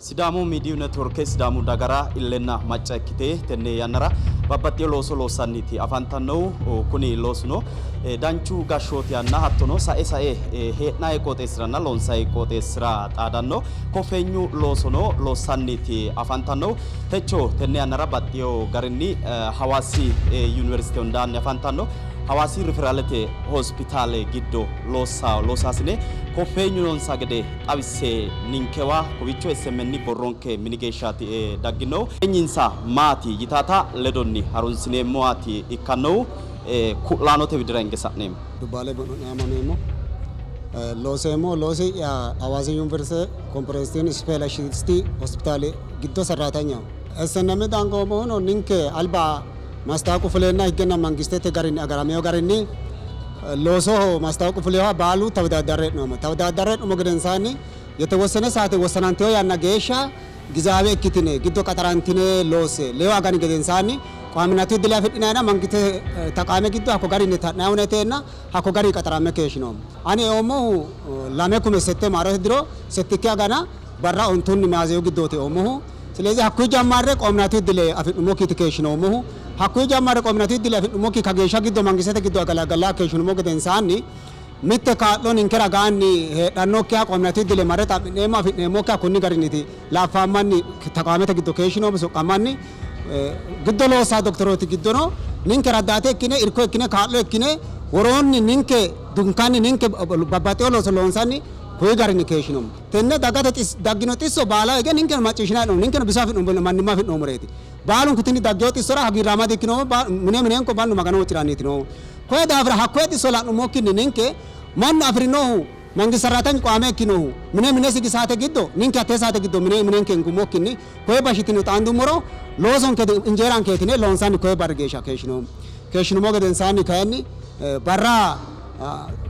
Sidaamu Miidiyu Networke Sidaamu dagara illenna macca ikkite tenne yannara babbaxxino looso loossanniiti afantannohu. Kuni loosuno danchu gashshootihanna hattono sae sae hee'nanni qooxeessiranna loonsanni qooxeessira xaadanno koffeenyu loosono loossanniiti afantannohu. Techo tenne yannara baxxino garinni Hawaasi Yuniversite hundaanni afantanno Hawaasi Riferaalete Hospitaale giddo loossanno loosaasine koffeenyu noonsa gede xawisse ninkewa kowiicho SMN borronke mini geeshshaati dagginohu. Koffeenyinsa maati yitaata ledonni harunsineemmowaati ikkannohu. Ku'laanote widira hinge sa'neemmo. Dubbaale Bo'no'ne aamameemmo. Looseemmo loosi Hawaasi Yuniversite Kompirehensiiv Ispeeshaalisti Hospitaale giddo sarraatanyaho. SNM dangoommohuno ninke alba mastawoqu fuleenna higgenna mangistete garinni agaramino garinni loosoho mastawoqu fulinoha baalu tawodaadarre hee'noommo. Tawodaadarre hee'nummo gedensaanni yetewosene saate wossanantino yanna geeshsha gizaawe ikkitine giddo qaxarantine loosse leewu agani gedensaanni qoaminatu iddile afidhinayina mangistete taqaame giddo hakko garinni ta'nay huneteenna hakko garinni qaxaramme keeshshinoommo. Ani eoommohu 2008 maarote diro settikki agana barra ontunni miyaaziyu giddooti eoommohu. Silezi hakkuyi jammarre qoaminatu iddile afi'nummokkiiti keeshshinoommohu. Hakkuyi jammarre qoaminatu iddile afi'nummokki kageeshsha giddo mangistete giddo agalagalla keeshshinummo gedensaanni mitte kaa'lo ninke ragaanni heedhannokkiha qoaminatu iddile marre xa'mi'neemmo afi'neemmokkiha kunni garinniiti laaffaammanni taqaamete giddo keeshshinoommo soqqammanni giddo loossaa doktorooti giddono ninke raddaate ikkine irko ikkine kaa'lo ikkine woroonni ninke dunkanni ninke babbaxxewo looso loonsanni kuyi garinni keeshshinoommo. Tenne dagate daggino xisso baala hige ninkeno macciishshinanni hee'noommo, ninkeno biso afi'noommo, mannimma afi'noommoreeti. Baalunku tini daggino xissora hagiirraamma di''ikkinoommo, mine minenko mannu Magano huucci'ranniiti noohu. Koye daafira hakkoye xisso la'nummokkinni ninke mannu afi'rinohu mangist sarraatanyu qaame ikkinohu mine minesi higi saate giddo ninke hattee saate giddo mine minenke hingummokkinni koye bashitino xaandummoro loosonke injeerankeeti yine loonsanni koye barri geeshsha keeshshinoommo. Keeshshinummo gedensaanni kayinni barra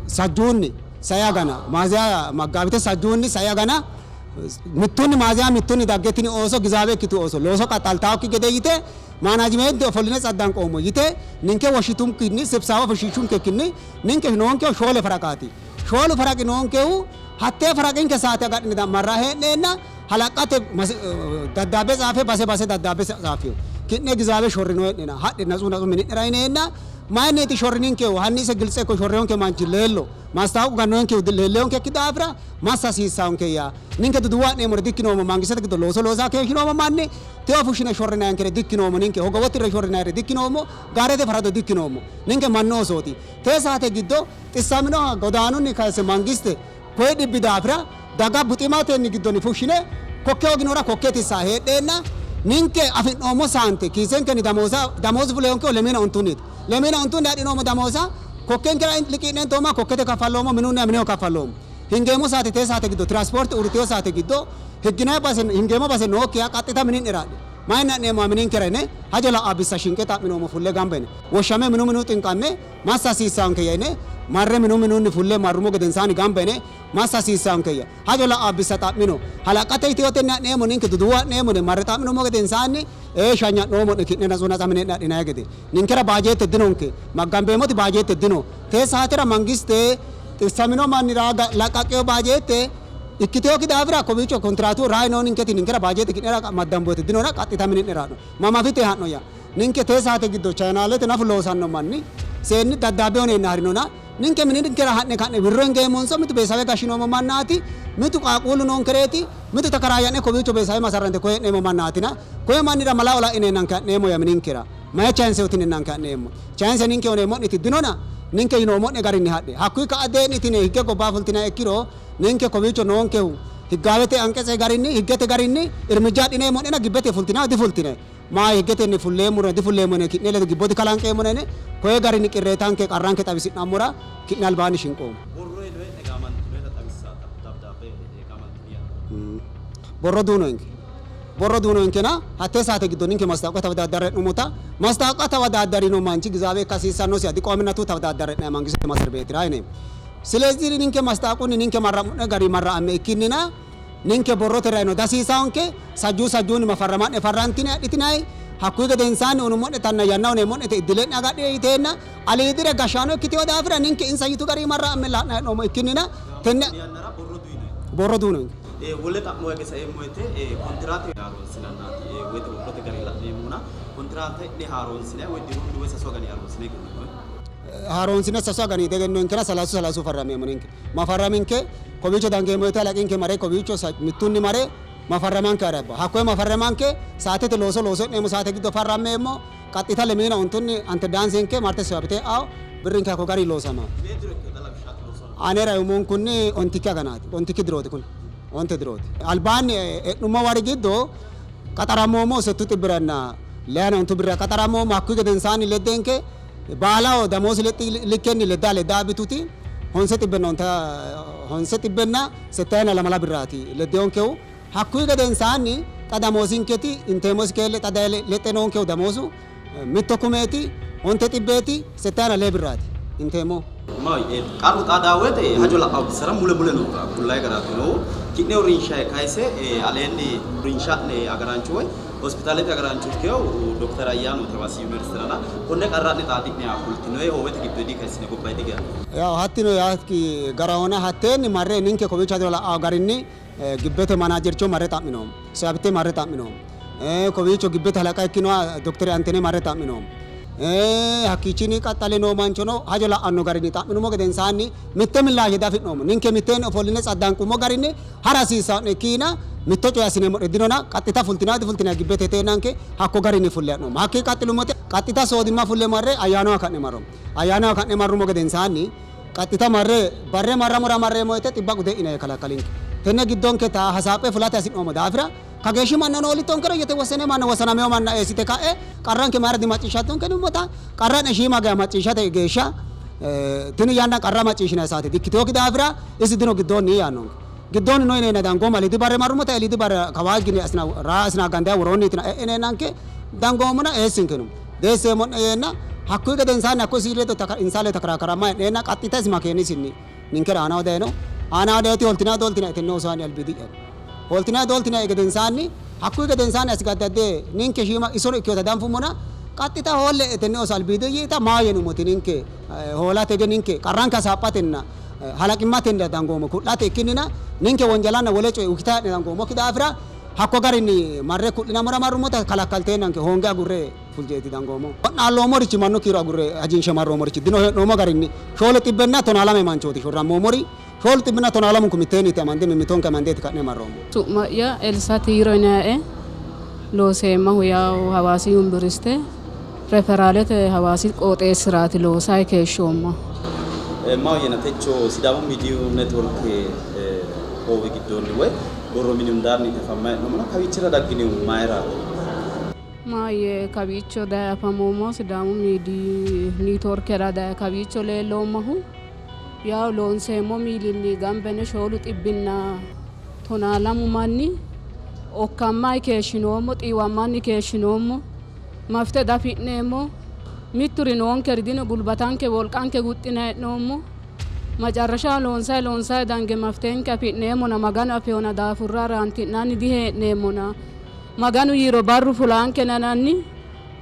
sajjuunni sai agana Maaziya Maggaabite sajjuunni sai agana mittunni Maaziya mittunni dagge tini ooso gizaawe ikkitu ooso looso qaxxaltaokki gede yite maanajimeente ofolline tsaddanqoommo yite ninke woshshitunkinni sibsaawa fushshiishunkekkinni ninke noonkehu shoole faraqaati. Shoolu faraqi noonkehu hattee faraqinke saate agadhine marra hee'neenna halaqqate daddaabbe tsaafe base base daddaabbe tsaaffino. Ki'ne gizaawe shorrino hee'nena hadhe natsu natsu mini'nera yineenna mayinniiti shorrininkehu hanni ise giltse ikko shorreyonke manchi leello mastawoqu gannonkehu leelleyonkekki daafira massa hasiissaankeyya ninke duduwo ha'neemmore dikkinoommo mangistete giddo looso loosa keeshshinoommo manni teo fushshine shorrinayinkere dikkinoommo ninke hogowo tirre shorrinayire dikkinoommo gaarete farado dikkinoommo ninke mannu oosooti tee saate giddo xissaminoha godaanunni kayse mangiste koyi dhibbi daafira daga buximatenni giddonni fushshine kokke hooginohura kokke tissa heedheenna ninke afi'noommo saante kiisenkenni damooza damoozu fuleyonkehu lemiina ontunniiti. Lemiina ontunni adhinoommo damooza kokkenkera liqii'ne intoommoha kokkete kaffalloommo, minunniha mineho kaffalloommo. Hingeemmo saate tee saate giddo tiraspoorte uurritino saate giddo higginanni base hingeemmo base nookkiha qaxxita mini'nera adhe mayinni ha'neemmoha mininkera yine hajo la'aa bissa shinqe xa'minoommo fulle gamba yine woshshame minu minu xinqamme massa hasiissaankeyya yine marre minu minunni fulle marrummo gedensaanni gamba yine massa hasiissaankeyya hajo la'aa bissa xa'mino halaqqate yitinotenni ha'neemmo ninke duduwo ha'neemmo yine marre xa'minummo gedensaanni ee shanya'noommo'ne ki'ne natsu natsa mine'ne adhinanni gede ninkera baajeette dinonke maggambeemmoti baajeette dino tee saatera mangiste xissamino mannira laqqaqqino baajeette ikkitinokki daafira kowiicho kontiraatu rayi noo ninketi ninkera baajeette ki'nera maddambote dinona qaxxita mini'nera hadho mamafite ha'noyya ninke tee saate giddo chayinaalete nafu loosanno manni seenni daddaabbe honeenna harinona ninke mininkera ha'ne ka'ne wirro hingeemmonso mitu beesawe gashshinoommo mannaati mitu qaaquullu noonkereeti mitu takaraayya'ne kowiicho beesawe masarrante koye hee'neemmo mannaatina koye mannira mala ola'ineenanke ha'neemmo ya mininkera mayi chayinse utinennanke ha'neemmo chayinse ninke honeemmo'niti dinona ninke yinoommo'ne garinni hadhe hakkuyi ka'a dee'nitine higge gobba fultinanni ikkiro ninke kowiicho noonkehu higgaawete anqetse garinni higgete garinni irmijja adhineemmo'nena gibbete fultinanni difultinanni maa higgetenni fulleemmona difulleemmo yine ki'ne ledo gibbo dikalanqeemmona yine koye garinni qirreetanke qarranke xawisi'nammora ki'ne albaanni shinqoommo. Borro hedo'ne gaamantinoeta xawissa dabdaabbe gaamantini yannara. Borro duunoenke. Borro duunoenkena hattee saate giddo ninke mastawoqa tawadaaddare hee'nummota mastawoqa tawadaadarino manchi gizaawe ikka hasiissannosiha diqoaminatu tawadaadarre'ne mangistete masri beetira yineemmo. Silezih ninke mastawoqunni ninke marra'mu'ne gari marra'amme ikkinnina ninke borrote rayino dasiisaonke sajjuu sajjuunni mafarrama'ne farrantine adhitinanni hakkuyi gedensaanni unummo'netanna yanna uneemmo'nete iddile'ne agadhine yiteenna aliidire gashshaano ikkitino daafira ninke insa yitu garinni marra'amme la'nanni hee'noommo ikkinnina tenne Yannara borro duunoenke. Borro duunoenke. Wole xa'mo hige saeemmo woyte kontiraate haaroonsinannaati woyte wodhote gari la'neemmona kontiraate'ne haaroonsinay woy dirunni woy sasu agani haaroonsine egennoonni? Haaroonsine sasu agani egennonkena salasu salasu farrameemmo ninke. Mafarraminke kowiicho dangeemmo woyte halaqinke mare kowiicho mittunni mare mafarramanke harabba. Hakkoye mafarramanke saatete looso looso'neemmo saate giddo farrammeemmo qaxxita lemiina ontunni ante daansenke marte sewabite e'ao birrinke hakko gari loosama. Mee diro ikkino xa lawishshaati looso hanaffu? Anera umunkunni ontikki aganaati. Ontikki dirooti kuni. Onte dirooti. Albaanni e'nummo wari giddo qaxarammoommo settu xibbiranna leyana ontu birra qaxarammoommo. Hakkuyi gedensaanni leddenke baalaho damoosi lexxi likkenni ledda ledda abbituti honse xibbenna onta honse xibbenna settayina lamala birraati leddeyonkehu. Hakkuyi gedensaanni xa damoosinketi inteemmo iskeelle xa daye lexxe noonkehu damoosu mitto kumeeti onte xibbeeti settayina lee birraati inteemmohu. Qarru xaadaa woyte hajo la'anno bissara mule mule no kullayi garaati noohu. Ki'ne uurrinshayi kayise aleenni uurrinsha'ne agaraancho woy hospitaalete agaraancho ikkinohu Dokter Ayyaanu Hawaasi Yuniversiterana konne qarra'ne xaadi'ne kultinoyi hoowete giddoyidi kayissine gobbayidi geya. Yaw hattino yaakki garahona hatteenni marre ninke kowiicho hajo la'anno garinni gibbete manaajercho marre xa'minoommo. Saabitte marre xa'minoommo. Kowiicho gibbete halaqa ikkinoha Doktore Antene marre xa'minoommo. Hakkiichinni qaxxale noo manchono hajo la'anno garinni xa'minummo gedensaanni mitte millaashe diafi'noommo. Ninke mitteenni ofolline tsaddanqummo garinni ha'ra hasiissanno'ne ikkiina mitto coye assineemmo'ne dinona qaxxita fultinanni difultinanni gibbete yeteennanke hakko garinni fulle ha'noommo. Hakkii qaxxilummote qaxxita soodimma fulle marre ayyaanawa ka'ne marroommo. Ayyaanawa ka'ne marrummo gedensaanni Qaxxita marre barre marramora marreemmo woyte xibba gude ine kalakkalinke. Tenne giddonketa hasaaphe fulate hasi'noommo daafira kageeshshi mannano hoolittonkero yite wossine manna wossanamino manna eessite ka'e qarranke mayira dimacciishshattonke yinummota qarra'ne shiima geya macciishshate geeshsha tini yanna qarra macciishshinanni saate dikkitinokki daafira isi dino giddoonni yaannonke. Giddoonni no yineenna dangoommo aliidi barre marrummota eeliidi barre kawaa higgine raa asina gandayi woroonniitina e'e yineennanke dangoommona eessinke yinummo. Deesseemmo'ne yeenna hakkuyi gedensaanni hakko isi ledo insa ledo takaraakaramma hee'neenna qaxxita isi makeenisinni ninkera aanaho dayino. Aanaho dayiti hooltinanni dooltinanni tenne oosohanni albiidi'ya. Hooltinanni dooltinanni gedensaanni hakkuyi gedensaanni asigaddadde ninke shiima isono ikkinota danfummona qaxxita hoolle tenne ooso albiidi yiita maahoyye yinummoti ninke hoolate hige ninke qarranke hasaaphatenna halaqimmatenni dangoommo ku'late ikkinnina ninke wonjalanna wole coye ukkita hee'ne dangoommokki daafira Hakko garinni marre ku'linammora marrummota kalakkalteennanke hoonge agurre fuljeeti dangoommo. Wo'naalloommorichi mannu kiiro agurre ajinshe marroommorichi dino. Hee'noommo garinni shoole xibbenna tonaa lame manchooti shorrammoommori. Shoolu xibbinna tonaa lamunku mitteenniiti amande mimmitonke amandeeti ka'ne marroommo. Su'ma'ya Elsa Tiiro yinannie. Looseemmahu yawo Hawaasi Yuniveriste Referaalete Hawaasi qooxeessiraati loosayi keeshshoommahu. Maahoyyena techo Sidaamu Miidiyu Networke hoowe giddoonni woy borro mini hundaanni afammanni hee'noommona kawiichira dagginihu mayiraati? Maayye kawiicho daye afamoommo Sidaamu miidiyu niitoorkera daye kawiicho leelloommohu yawu loonseemmo miilinni gambene shoolu xibbinna tonaa lamu manni okkammayi keeshshinoommo xiiwammanni keeshshinoommo mafite dafi'neemmo mitturi noonkeri dino gulbatanke wolqanke guxxine hee'noommo Macarrashaho loonsayi loonsayi dange maftenke afi'neemmona Maganu afeona daafurra raanti'nanni dihee'neemmona Maganu yiiro barru fulaankena yinanni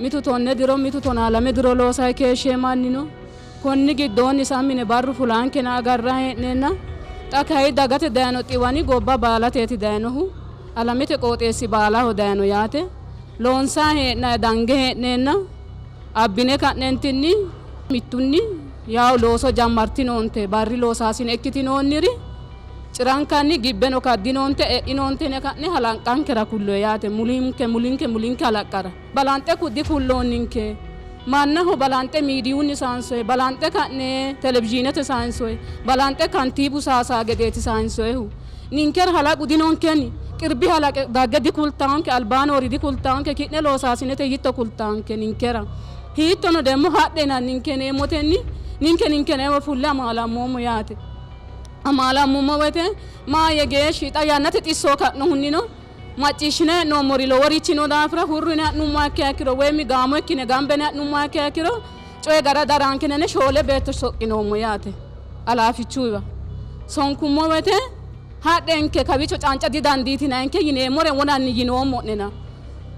mitu tonne diro mitu tonaa lame diro loosayi keeshshee manni no. Konni giddoonni sammine barru fulaankena agarrayi hee'neenna xa kayi dagate dayino xiwani gobba baalateeti dayinohu alamete qooxeessi baalaho dayino yaate. Loonsayi hee'nayi dange hee'neenna abbine ka'neentinni mittunni yawo looso jammartinoonte, barri loosaasine ikkitinoonniri cirankanni gibbeno kaddinoonte, e'inoonte yine ka'ne halanqankera kulloyi yaate. Mulinke mulinke mulinke halaqqara balanxe dikulloonninke. Mannaho balanxe miidiyunni saansoyi, balanxe ka'ne televizhiinete saansoyi, balanxe kantiibu saasaa gedeeti saansoyihu. Ninkera halaqu dinonkeni? Qirbi halaqe dagge dikultaanke, albaa noori dikultaanke, ki'ne loosaasinete hiitto kultaanke ninkera? Hiittono demmo hadhe yinanni ninkeneemmotenni ninke ninkeneewa fulle amaalammoommo yaate. Amaalammummo woyte maayye geeshshi xa yannate xisso ka'nohunnino macciishshine hee'noommori loworichi noo daafira hurru yine ha'nummoha ikkiha ikkiro woyimi gaamo ikkine gamba yine ha'nummoha ikkiha ikkiro coye gara daraanke yine shoole beetto soqqinoommo yaate alaafichuyiwa. Sonkummo woyte hadhenke kawiicho canca didandiitinayinke yineemmore wonanni yinoommo'nena.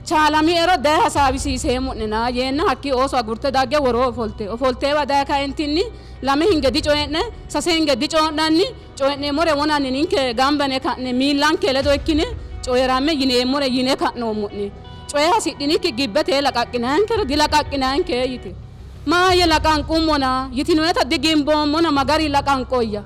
Chaalamiero daye hasaawisiiseemmo'nena yeenna hakkii ooso agurte dagge woroo ofolte ofolteewa daye kaentinni lame hinge dicoyi'ne, sase hinge dicoyi'nanni, coyi'neemmore wonanni ninke gamba yine ka'ne miillanke ledo ikkine coyi'ramme yineemmore yine ka'noommo'ne. Coye hasidhinikki gibbete laqaqqinanninkero dilaqaqqinanninke yite. Maayye laqanqummona yitinoeta digimboommona ma gari laqanqoyya?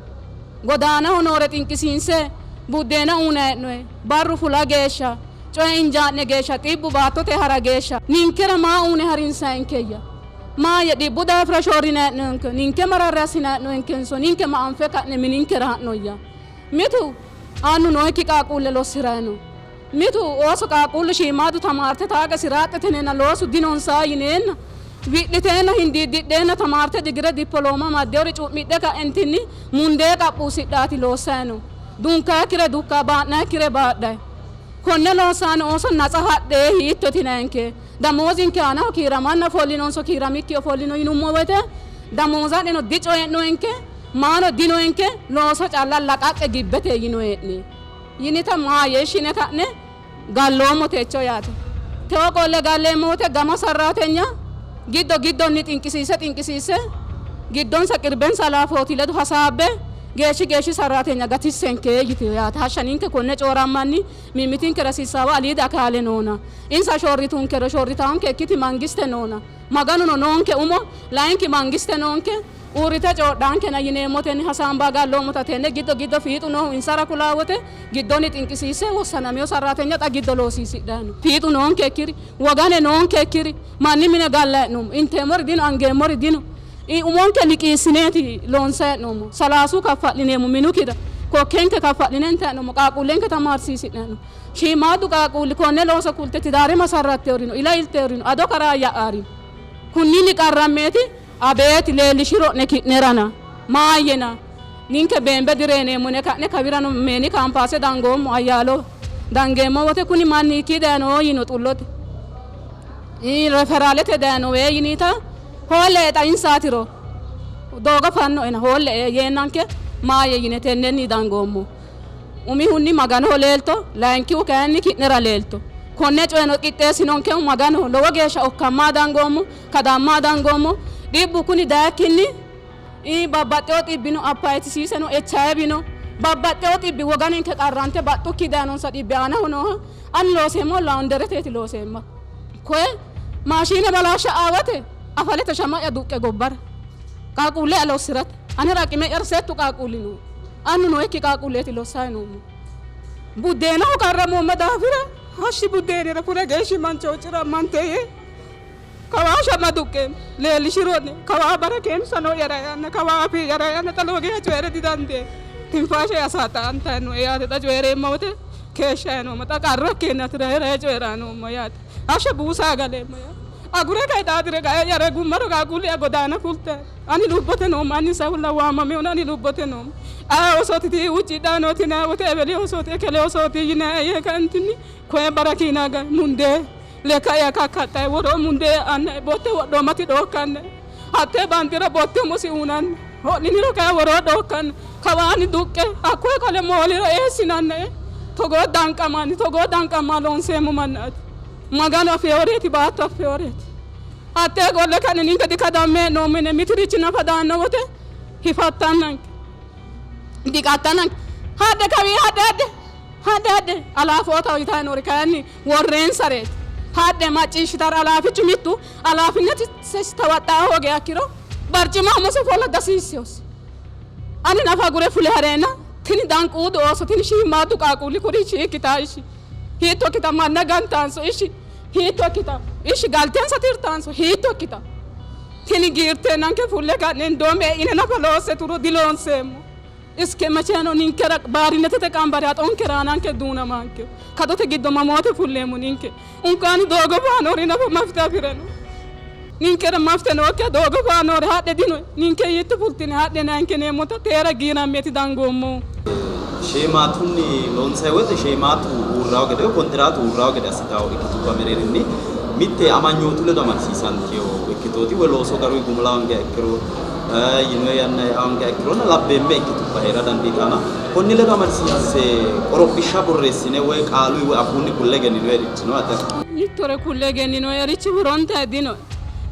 Godaanaho noore xinqisiinse buddeena uynanni hee'noyi, barru fula geeshsha, coye injaa'ne geeshsha, xibbu baattote ha'ra geeshsha ninkera maa uyne harinsayinkeyya? Maayye dhibbu daafira shorrinanni hee'noyinke, ninke mararre assinanni hee'noyinkenso ninke ma anfe ka'ne mininkera ha'noyya? Mitu annu nooyikki qaaqquulle lossi'ranni no. Mitu ooso qaaqquullu shiimmaaddu tamaarte taaqa siraaxxiteneenna loosu dinonsa yineenna wi'liteenna hindiiddidheenna tamaarte digire dippolooma amaddewori cu'midhe ka'entinni mundee qaphuusidhaati loossayi no. Dunkaakkire dukka, baa'naakkire baadhayi. Konne loossanno ooso natsa hadhe hiitto tinayenke? Damoozinke aanaho kiiramanna ofollinonso kiiramikki ofollino yinummo woyte damooza'neno dicoyi'noyenke, maano dinoyenke, looso calla laqaqqe gibbete yinoye'ne. Yinita maayye shine ka'ne galloommo techo yaate. Tewo qolle galleemmo wote gama sarraatenya giddo giddonni xinqisiisse xinqisiisse giddonsa qirbensa alaafooti ledo hasaabbe geeshshi geeshshi sarraatenya gatissenke yitino yaate. Hashsha ninke konne coorammanni mimmitinkera hasiissaawa aliidi akaale noona. Insa shorritunkero shorritaanke ikkiti mangiste noona. Maganuno noonke umo, layinki mangiste noonke, uurrite coodhaankena yineemmotenni hasaamba galloommota tenne giddo giddo fiixu noohu insara kulaa wote giddonni xinqisiisse wossanamino sarraatenya xa giddo loosiisidhanni no. Fiixu noonkekkiri, wogane noonkekkiri, manni mine galla hee'noommo. Inteemmori dino, angeemmori dino. Umonke liqiissineeti loonsayi hee'noommo. Salaasu kaffa'lineemmo minu kira, kokkenke kaffa'line intayi hee'noommo, qaaqquullenke tamaarsiisi'nayi hee'noommo. Shiimmaaddu qaaqquulli konne looso kulte tidaare masarratteori no, ila ilteori no, ado karaayya'aari no. Kunninni qarrammeeti abeeti leellishiro'ne ki'nerana, maayyena, ninke beembe direyneemmo yine ka'ne kawirano meeni kaampaase dangoommo ayyaalo dangeemmo wote kuni manni hiikkii dayino yino xullote. Referaalete dayinowe yinita hoolle'e xa insaatiro doogo fannoena hoolle'e yeennanke maayye yine tennenni dangoommo. Umihunni Maganoho leelto, layinkihu kayinni ki'nera leelto. Konne coyeno qixxeessinonkehu Maganoho. Lowo geeshsha okkamma dangoommo, kadamma dangoommo. Dhibbu kuni dayikkinni babbaxxewo dhibbi no, apayitisiise no, HIV no, babbaxxewo dhibbi woganinke qarrante baxxukki dayinonsa dhibbi aanaho nooha ani looseemmo laundereteeti looseemma. Koye maashiine balaashsha aawate afalete shama'ya duqqe gobbara qaaqquulle'ya lossi'rate anera aqime'yara settu qaaqquulli nooe. Annu nooekki qaaqquulleeti lossayi noommo. Buddeenaho qarramoomma daafira hashshi buddeenira fule geeshshi mancho huucci'rammante yee kawaa shama duqqeemmo. Leellishiro'ne kawaa barakeensano yara eanna kawaa afii yara eanna xa lowo geeshsha coyi're didandeemmo. Tinfaashe asaaxaantayi nooe yaate xa coyi'reemma wote keeshshayi noommo. Xa qarra ikkeennaati rahe rahe coyi'rayi noommo yaate. Hashsha buusa galeemmo yaate. Agure kae xaadire qae'ya ragummaro qaaqquulli'ya godaana fulte ani lubbote noommo anninsahulla waamamehuna ani lubbote noommo. Aye osooti tii huuccidhanni nooti yinanni wote eweli osooti ekele osooti yinanni yee kaentinni koye barakiina gane mundee lekka'ya kakkaxxayi woroo mundee e'annae botte wodhoommati dhookkannae hattee bandira botte umosi uynanni ho'liniro kayi woroo dhookkanna kawaanni duqqe hakkoye qole mooliro eessinannae togoo danqamanni togoo danqamma loonseemmo mannaati. Maganu afeeworeeti, baatto affeeworeeti. Hattee qolle ka'ne ninke dikadamme hee'noommo yine mitirichi nafa daanno wote hifattannanke, diqattannanke. Hadhe kawii hadhe hadhe hadhe hadhe alaafootaho yitanni noori kayinni worreensareeti. Hadhe macciishshitara alaafichu mittu alaafinneti tawaxxa hoogiha ikkiro barcima umose fola dasiissinosi. Ani nafa agure fule hareenna tini danquudu ooso tini shiimmaaddu qaaqquulli kuri hiikkitaa ishi Hiitto ikkita manna gantaanso ishi hiitto ikkita ishi galtensa tirtaanso hiitto ikkita tini giirteennanke fulle ka'ne indoome e'ine nafa loosse turo diloonseemmo. Iske macheno ninkera baarinetete qambari haxonkera aananke duunamanke kadote giddo mamoote fulleemmo ninke unkaani doogo faanori nafa mafite afi're no. Ninkera mafite nookkiha doogo faanori hadhe dino ninke hiitto fultine hadhe nanke neemmota teera giirammeeti dangoommohu. Sheemaatunni loonsanni woyte sheemaatu uurrawo gede woy kontiraatu uurrawo gede assitawo ikkitubba mereerinni mitte amanyootu ledo amadisiisantino ikkitooti woy looso garunni gumula hoongiha ikkiro yinoyi yanna ea hoongiha ikkironna labbeemme ikkitubba hee'ra dandiitanna konni ledo amadisiinse qorophishsha borreessine woy qaaluyi woy afuunni kulle egenninoyirichi no atera? Mittore kulle egenninoerichi horonta dino.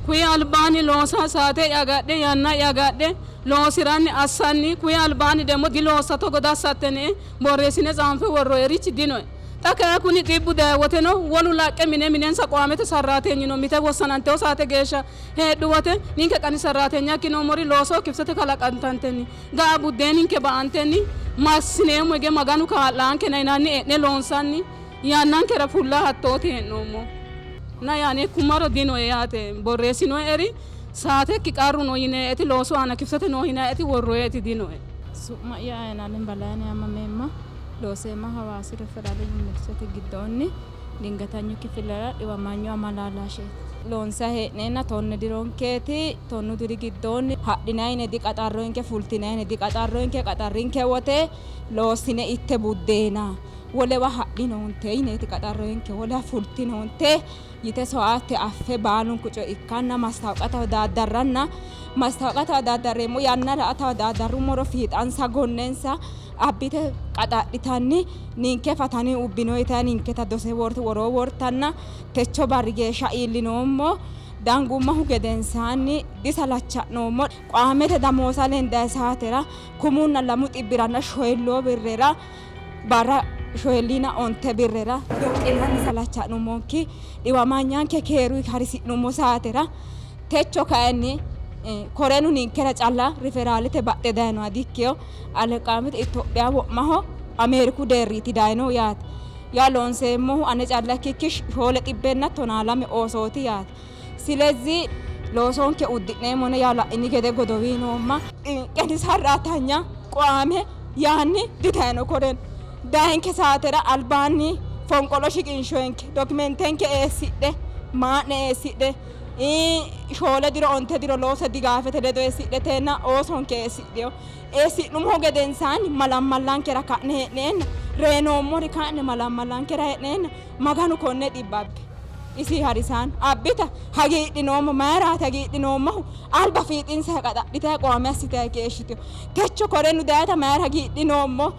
Kuyi albaanni loosa saate'ya agadhe yanna'ya agadhe loosiranni assanni kuyi albaanni demmo diloossa togo dassattene borreessine tsaanfe worroerichi dinoe. Xa kayi kuni dhibbu dayi woteno wolu laqqe mine minensa qoamete sarraatenyi no mite wossanantewo saate geeshsha heedhu wote ninke qani sarraatenya ikkinoommori loosoho kifisete kalaqantantenni ga'a buddeeninke ba''antenni massineemmo hige Maganu kaa'laankena yinanni e'ne loonsanni yannankera fulla hattooti hee'noommo. Na yaani ikkummaro dinoe yaate borreessinoeri saatekki qarru no yineeti loosu aana kifisete noo yinaeti worroeti dinoe. Su'ma'ya Ayinaalem Balayne yaamameemma. Looseemma Hawaasi Riferale Yuniversite giddoonni dingatanyu kifilera dhiwamanyu amalaalaasheeti. Loonsayi hee'neenna tonne dironkeeti. Tonnu diri giddoonni hadhinayi yine diqaxarroyinke, fultinayi yine diqaxarroyinke. Qaxarrinke wote loossine itte buddeena wolewa hadhinoonte yineeti qaxarroyinke. Wolewa fultinoonte yite soyaatte affe baalunku coyi ikkanna mastaawoqa tawadaaddarranna mastaawoqa tawadaaddarreemmo yannara tawadaaddarrummoro fiixansa gonnensa abbite qaxadhitanni ninke fatani ubbino yitanni ninketa dose woroo wortanna techo barri geeshsha iillinoommo. Dangummahu gedensaanni disalacha'noommo. Qaamete damooza lendanni saatera kumunna lamu xibbiranna shoyilloo birrera barra shoyilliina onte birrera doqqinanni salacha'nummonki dhiwamanyanke keeru harisi'nummo saatera techo kayinni korenu ninkera calla riferaalete baxxe dayinoha dikkino. Aleqaamete Itophiya wo'maho Ameeriku deerriiti dayinohu yaate. Yaa loonseemmohu ane calla ikkikki 712 oosooti yaate. Silezi loosonke uddi'neemmone yaa la'ini gede godowii noomma. Qeni sarraatanya qoame yaanni didayino koreno. Dayinke saatera albaanni fonqolo shiqinshoyinke dokimentenke eessidhe maa'ne eessidhe 4 diro 5 diro loose digaafete ledo eessidhe teenna oosonke eessidhino. Eessi'nummohu gedensaanni malammallankera ka'ne hee'neenna reenoommori ka'ne malammallankera hee'neenna Maganu konne dhibba abbi. Isi harisaano abbita hagiidhinoommo. Mayiraati hagiidhinoommohu? Alba fiixinsa qaxadhitayi qoame assitayi keeshshitino. Techo korenu dayita mayira hagiidhinoommo?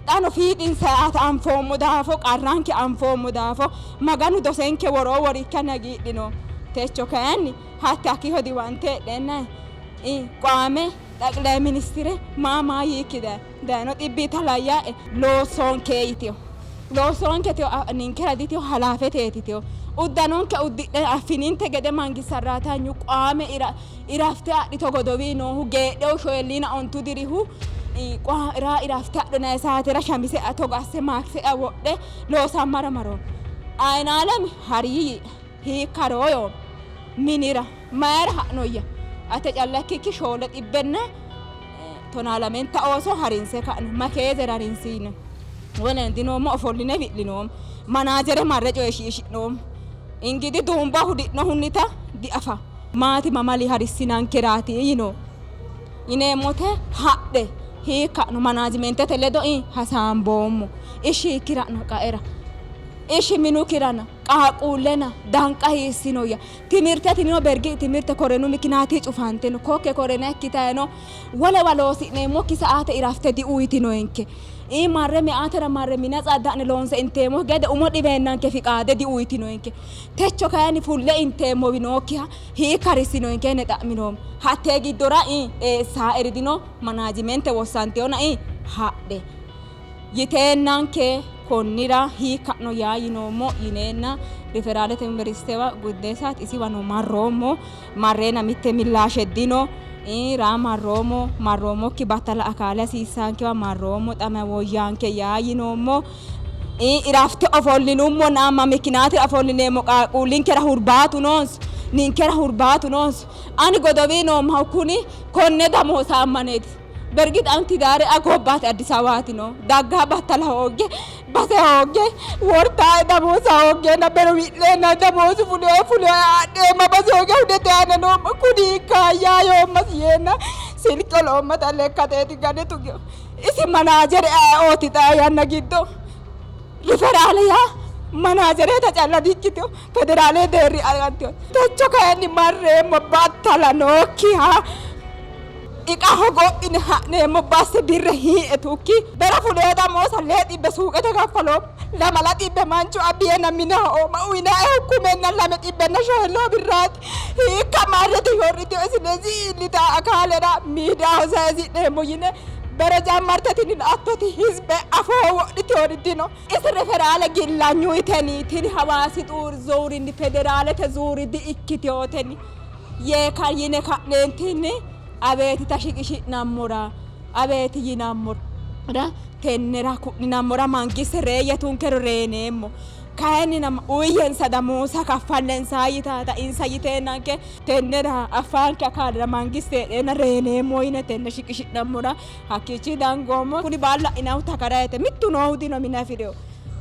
Xano fiixinsa yaate anfoommo daafo, qarranke anfoommo daafo Maganu dosenke woroo worikkanni hagiidhinoommo. Techo kayinni hatte hakkiicho diwante heedheenna qoame xaqilay ministire maa maa yiikki dayi dayino dhibbi talayyae loosonke yitino. Loosonke tiyo ninkera ditino halaafeteeti tiyo. Uddanonke uddidhe affininte gede mangisarraatanyu qoame irafte adhito godowii noohu geedheu shoyilliina ontu dirihu raa irafte adhinayi saatera shamise togo asse maakse'ya wodhe loosammara maro. Ayinaalemi hari hiikkaro yoo minira mayira ha'noyya ate calla ikkikki 712 ooso harinse ka'ne makeezera harinsiine wole dinoommo ofolline wi'linoommo manaajere marre coyishiishi'noommo ingidi duumba hudi'nohunnita diafa maati mamali harisinankeraati yino yineemmote hadhe hiikka'no manaajimentete ledo hasaamboommo ishi hiikkira'no qaera ishi minu kirana qaaqquullena danqa hiissinoyya timirte tinino bergi timirte korenu mikinaati cufantino kokke korena ikkitayino wolewa loosi'neemmokki sa'aate irafte diuyitinoenke marre me'atera marre mina tsadda'ne loonse inteemmo gede umo dhibeennanke fiqaade diuyitinoenke techo kayinni fulle inteemmowi nookkiha hiikka harisinoenke yine xa'minoommo hattee giddora eessaa eridino manaajimente wossanteyona hadhe yiteennanke konnira hiikka'no yaa yinoommo yineenna riferaalete yuniversitewa guddeessaati isiwano marroommo marreena mitte millaashe dino raa marroommo marroommokki battala akaale hasiissaankewa marroommo xama woyyaanke yaa yinoommo irafte ofollinummo naamma mikinaatira ofollineemmo qaaqquullinkera hurbaatu noonso ninkera hurbaatu noonso ani godowii noommahu kuni konne damoosa ammaneeti Bergit anti daare a gobbaate Addis Ababaati no dagga battala hoogge base hoogge wortaa damoosa hooggeenna bero wi'leenna damoosu fuliyo fuliyo adheemma base hoogge hudete aana noomma kuni ikkaayyaa yoommasi yeenna silke oloommata lekkateeti gane tugio isi manaajere ayeooti xaa yanna giddo riferaale yaa manaajereeta calla dikkitino federaale deerri arantino techo kayinni marreemmo battala nookkiha. Iqa hogophine ha'neemmo base birre hii'etukki bera fuleeda moosa lee xibbe suuqete kaffaloommo. Lamala xibbe manchu abbiyeenna mineho oomma uyinaehu kumenna lame xibbenna shoyilloo birraati. Hiikka marrete shorritino silezi iillita akaalera miidiyaho sayisi'neemmo yine bere jammarte tini la'attoti hizbe afoo wodhitinori dino. Isi referaale gillanyuyiteni tini Hawaasi xuur zuurinni federaalete zuuri di''ikkitinotenni yee ka yine ka'neentinni abeetita shiqishi'nammora abeeti yinammora tennera ku'linammora mangiste reeyye tunkero reyneemmo. Kayinnina uyiyyensa damooza kaffallensa yitaata insa yiteennanke tennera affaanke akaalira mangiste heedheenna reyneemmo yine tenne shiqishi'nammora hakkiichi dangoommo. Kuni baalu la'inannihu takarayete mittu noohu dino mine afi'rino.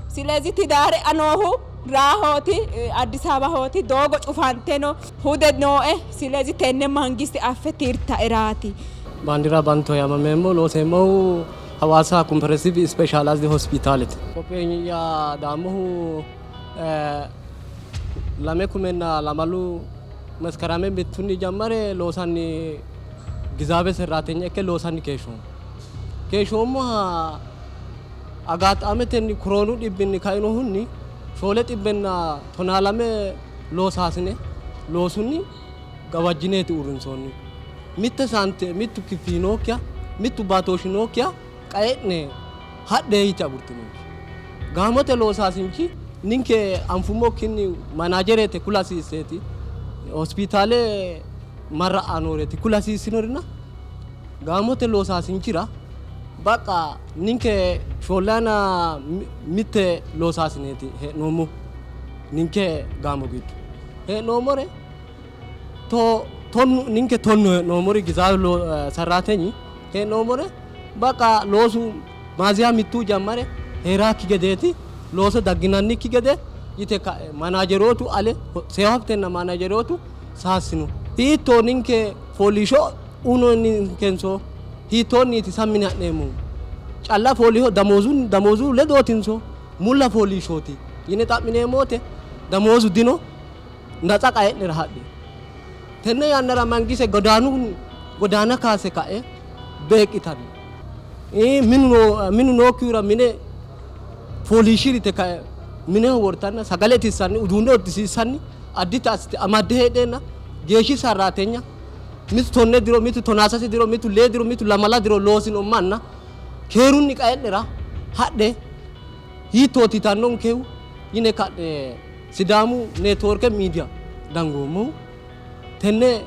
Silezi tidaare noohu Raahooti Addis Abahooti doogo cufante no hude nooe. Silezi tenne mangiste affe tirtaeraati. Baandira Banto yaamameemmo looseemmohu Hawaasa Kompirensiiv Ispeeshaalaayiziid Hospitaalete. Koffeenyi'ya daammohu 2002 Meskerame mittunni jammare loosanni gizaabe serraatenya ikke loosanni keeshshoommo. Keeshshoommoha agaaxaametenni koroonu dhibbinni kainohunni 712 loosaasine loosunni gawajjineeti uurrinsoonnihu. Mitte saante, mittu kiffiyi nookkiha, mittu baatooshshi nookkiha qae'ne hadhe yite agurtinonke. Gaamote loosaasinchi ninke anfummokkinni manaajerete kula hasiisseeti, hospitaale marra'a nooreeti kula hasiissinorina gaamote loosaasinchira baqqa ninke shoollayina mitte loosaasineeti hee'noommohu ninke gaamo giddo hee'noommore tonnu ninke tonnu hee'noommori gizaawi sarraatenyi hee'noommore baqa loosu maaziya mittu jammare hee'raakki gedeeti looso dagginannikki gede yite ka'e manaajerootu ale seewaftenna manaajerootu saassino. Hiittoo ninke fooliishsho uyinoonninkenso hiittoonniiti sammine ha'neemmohu? Calla fooliishsho damoozu ledootinso mulla fooliishshooti yine xa'mineemmo wote damoozu dino, natsa qae'nera hadhe. Tenne yannara mangise godaanu godaana kaasse ka'e beeqqitanno. Minu nookkihura mine fooliishshi'ri yite ka'e mineho wortanna sagale itissanni uduunne uddisiissanni addita assite amadde heedheenna geeshshi sarraatenya mitu tonne diro mitu tonaasase diro mitu lee diro mitu lamala diro loosino manna keerunni qae'nera hadhe hiittooti yitannonkehu yine ka'ne Sidaamu neetwoorke miidiya dangoommohu tenne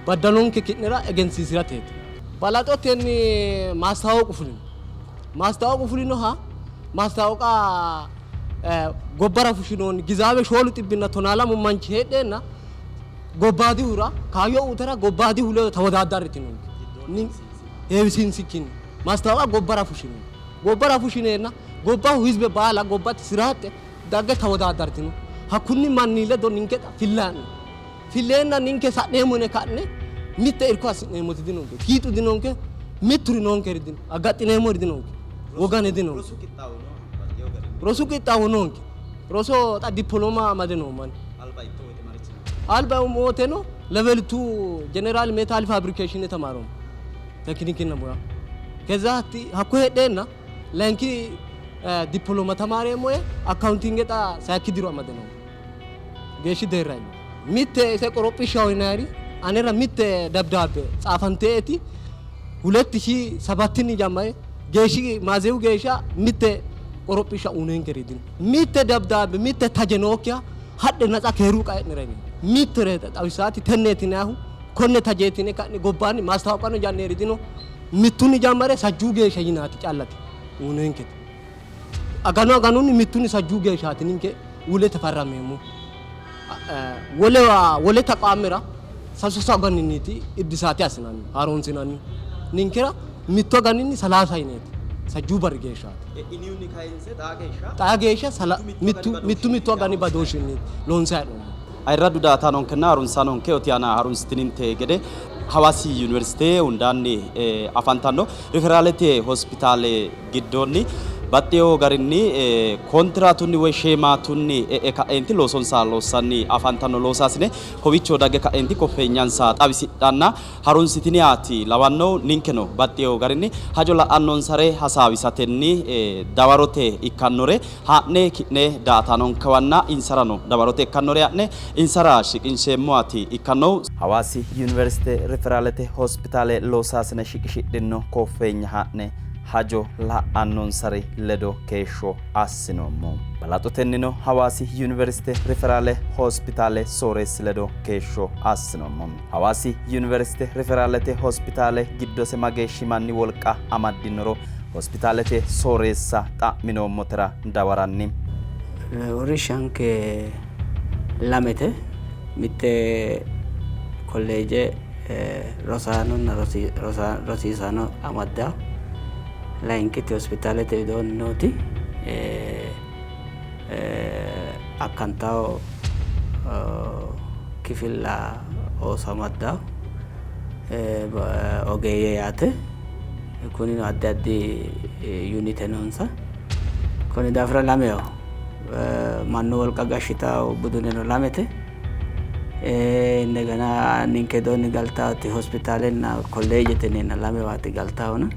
baddalonke ki'nera egensiisi'rateeti. Balaxotenni maastaawoqu fulino. Maastaawoqu fulinoha maastaawoqa gobbara fushshinoonni gizaawe shoolu xibbinna tonaa lamu manchi heedheenna gobbaadihura kaayyo uutara gobbaadihu ledo tawodaaddarritinonke. Heewisiinsikkinni maastaawoqa gobbara fushshinoonni. Gobbara fushshineenna gobbahu hizbe baala gobbate siraaxxe dagge tawodaaddartino. Hakkunni manni ledo ninke xa fillaa'no. Filleenna ninke sa'neemmo yine ka'ne mitte irko assi'neemmoti dinonke. Fiixu dinonke, mitturi noonkeri dino, aggaxxineemmori dinonke, wogane dinonke. Rosu qixxaawo noonke. Roso xa dippoloma amade noommo ani. Alba woteno level two general metal fabrication tamaaroommo tekinikinna muya. Keza hatti hakko heedheenna layinki dippoloma tamaareemmo yee accounting xa sayikki diro amade noommo. Geeshshi deerra iillino. Mitte ise qorophishshaho yinanniri anera mitte dabdaabbe tsaafanteeti huletti shii sabattinni jammare geeshshi maazewu geeshsha mitte qorophishsha uyinonkeri dino. Mitte dabdaabbe mitte taje nookkiha hadhe natsa keeru qae'nera yine mittore xawisaati tenneeti yinannihu konne tajeeti yine ka'ne gobbaanni maastaawoqano janneri dino. Mittunni jammare sajjuu geeshsha yinaati callate uyinonketi. Aganu aganunni mittunni sajjuu geeshshaati ninke wule tafarrammeemmohu. Wolewa wole taqaamera sasu sasu aganinniiti iddisaate assinanni haaroonsinannihu. Ninkera mittu aganinni salaasa yineeti sajjuu barri geeshshaati. E'inihunni kayinse xaa geeshsha Xaa geeshsha mittu mittu mittu agani badooshshinniiti loonsayi hee'noommohu. Ayirraddu daaataanonkenna harunsaanonke Otiyaana harunsitininte gede Hawaasi Yuniversite hundaanni afantanno riferaalete hospitaale giddoonni Baxxeewo garinni kontiraatunni woy sheemaatunni e'e ka'eenti loosonsa loossanni afantanno loosaasine kowiicho dagge ka'eenti koffeenyansa xawisidhanna harunsitiniyaati lawanno. Ninkeno baxxeewo garinni hajo la'annonsare hasaawisatenni dawarote ikkannore haa'ne ki'ne daa''ataanonkewanna insarano dawarote ikkannore haa'ne insara shiqinsheemmowaati ikkannohu. Hawaasi Yuniversite Riferaalete Hospitaale loosaasine shiqishidhinno koffeenya haa'ne hajo la'annonsari ledo keeshsho assinoommo. Balaxotennino Hawaasi Yuniversite Riferaale Hospitaale sooreessi ledo keeshsho assinoommo. Hawaasi Yuniversite Riferaalete Hospitaale giddose mageeshshi manni wolqa amaddinoro hospitaalete sooreessa xa'minoommotera dawaranni, Uurrinshanke lamete, mitte kolleeje rosaanonna rosiisaano amaddanno, layinkiti hospitaalete widoonni nooti akkantawo kifilla ooso amaddanno ogeeyye yaate. Kunino addi addi yunite noonsa. Konni daafira lameho mannu wolqa gashshitawo buduneno lamete. Indegena ninke doonni galtaati hospitaalenna kolleejete yineenna lamewaati galtaahuna.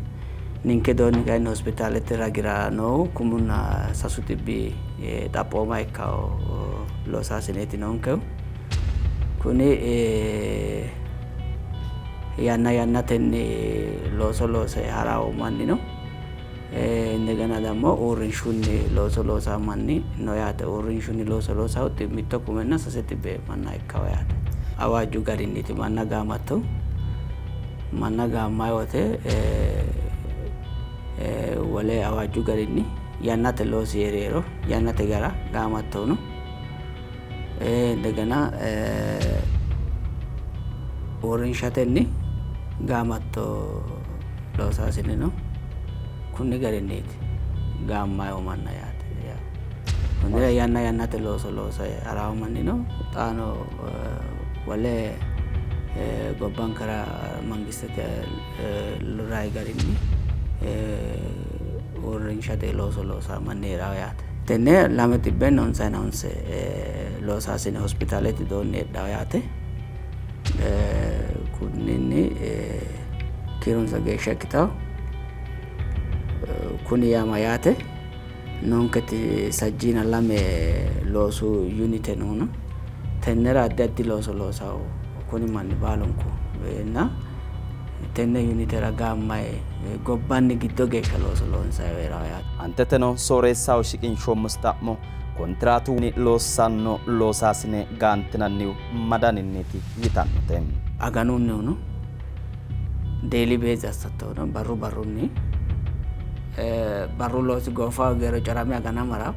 Ninke doonni kayinni hospitaalete ragira noohu kumunna sasu xibbi xaphooma ikkawo loosaasineeti noonkehu. Kuni yanna yannatenni looso loose harawo manni no. Indegena dammo uurrinshunni looso loosawo manni no yaate. Uurrinshunni looso loosawo mitto kumenna sase xibbe manna ikkawo yaate. Awaajju garinniiti manna gaamattohu. Manna gaammayi wote wole awaajju garinni yannate loosi hee'riero yannate gara gaamattohuno. Indegena uurrinshatenni gaamatto loosaasineno kunni garinniiti gaammayihu manna yaate. Konnira yanna yannate looso loose harawo mannino xaano wole gobbankera mangistete rayi garinni uurrinshate looso loosawo manni hee'rawo yaate. Tenne lame xibbenna onsayina honse loosaasine hospitaalete widoonni heedhawo yaate. Kunninni kiironsa geeshsha ikkitawo. Kuni yaa mayyaate? Noonketi sajjiina lame loosu yunite noona tennera addi addi looso loosawo kuni manni baalunku na tenne yunitera gaammayi gobbanni giddo geeshsha looso loonsayi hee'rawo yaate. Aanteteno sooreessaho shiqinshoommosi xa'mo kontiraatunni loossanno loosaasine gaantinannihu ma daninniiti yitannote. Aganunnihuno daily base assattohuno barru barrunni barru loosi goofa geero corame agana mara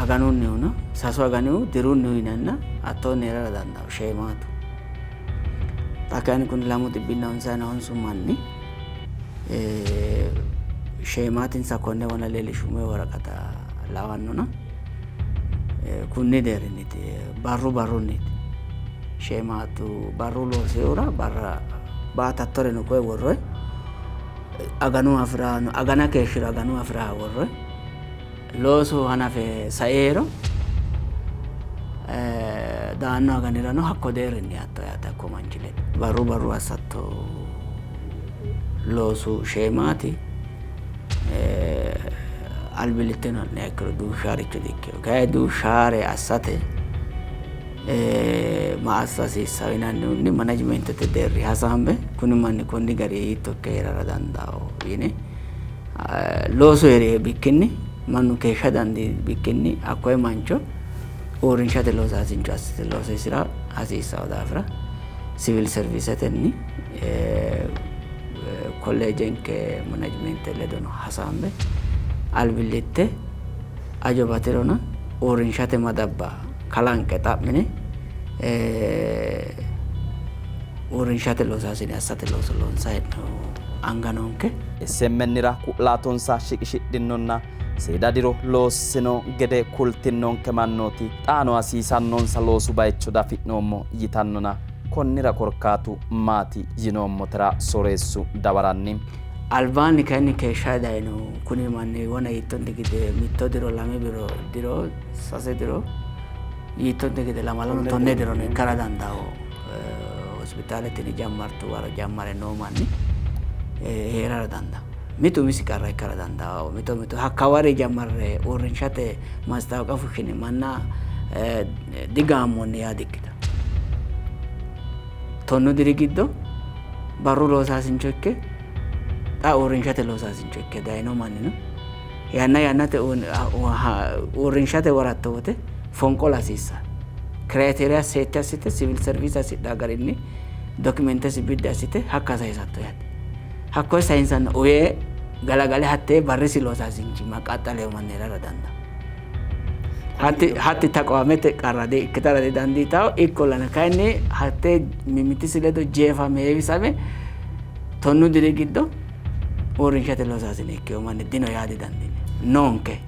aganunnihuno sasu aganihu dirunnihu yinanna hattoonni hee'rara dandaanno sheemaatu. Xa kayinni kuni lamu xibbinna honsayina honsu manni sheemaatinsa konne wona leellishummo woraqata lawannona kunni deerrinniiti barru barrunniiti sheemaatu barru loosihura barra baatattoreno koye worroyi aganu afiraano agana keeshshiro aganu afira worroyi loosu hanafe saeero daanno aganirano hakko deerrinni hatto yaate hakko manchi ledo barru barru assatto loosu sheemaati albillitteno ha'niha ikkiro duushshaaricho dikkino. Kayi duushshaare assate ma assa hasiissawo yinannihunni manajimentete deerri hasaambe kuni manni konni gari hiitto ikke hee'rara dandaao yine loosu hee'ri bikkinni mannu keeshsha dandii bikkinni hakkoye mancho uurrinshate loosaasincho assite loosiisira hasiissawo daafira sivil serviisetenni kolleejenke manajimente ledono hasaambe albillitte ajo batirona uurrinshate madabba kalanqe xa'mine uurrinshate loosaasine assate looso loonsanni hee'noommo anga noonke. SMNra ku'laatonsa shiqishidhinnonna seeda diro loossino gede kultinnonke mannooti xaano hasiisannonsa loosu bayicho dafi'noommo yitannona konnira korkaatu maati yinoommotera sooreessu dawaranni. Albaanni kayinni keeshshayi dayino kuni manni wona yiittonte gede mitto diro lame diro sase diro yiittonte gede lamalano tonne dirono ikkara dandawo. Hospitaale tini jammartu waro jammare noo manni hee'rara dandawo. Mitu umisi qarra ikkara dandawo. Mito mito hakkawari jammarre uurrinshate maastaawoqa fushshine manna digaammonni yaa dikkita. Tonnu diri giddo barru loosaasincho ikke xa uurrinshate loosaasincho ikke dayino mannino yanna yannate uurrinshate woratto wote fonqola hasiissanno. Criteria seette assite civil service hasidhaa garinni documentesi biddi assite hakka sayisatto yaate. Hakkoye sayinsanna uyee galagale hattee barrisi loosaasinchimma qaxxaleyo manni hee'rara dandaanno. Hatti hatti taqoamete qarra di ikkitara didandiitanno. Ikkollana kayinni hattee mimmitisi ledo jeefame heewisame tonnu diri giddo uurrinshate loosaasine ikkeyo manni dino yaa didandiinanni. Noonke.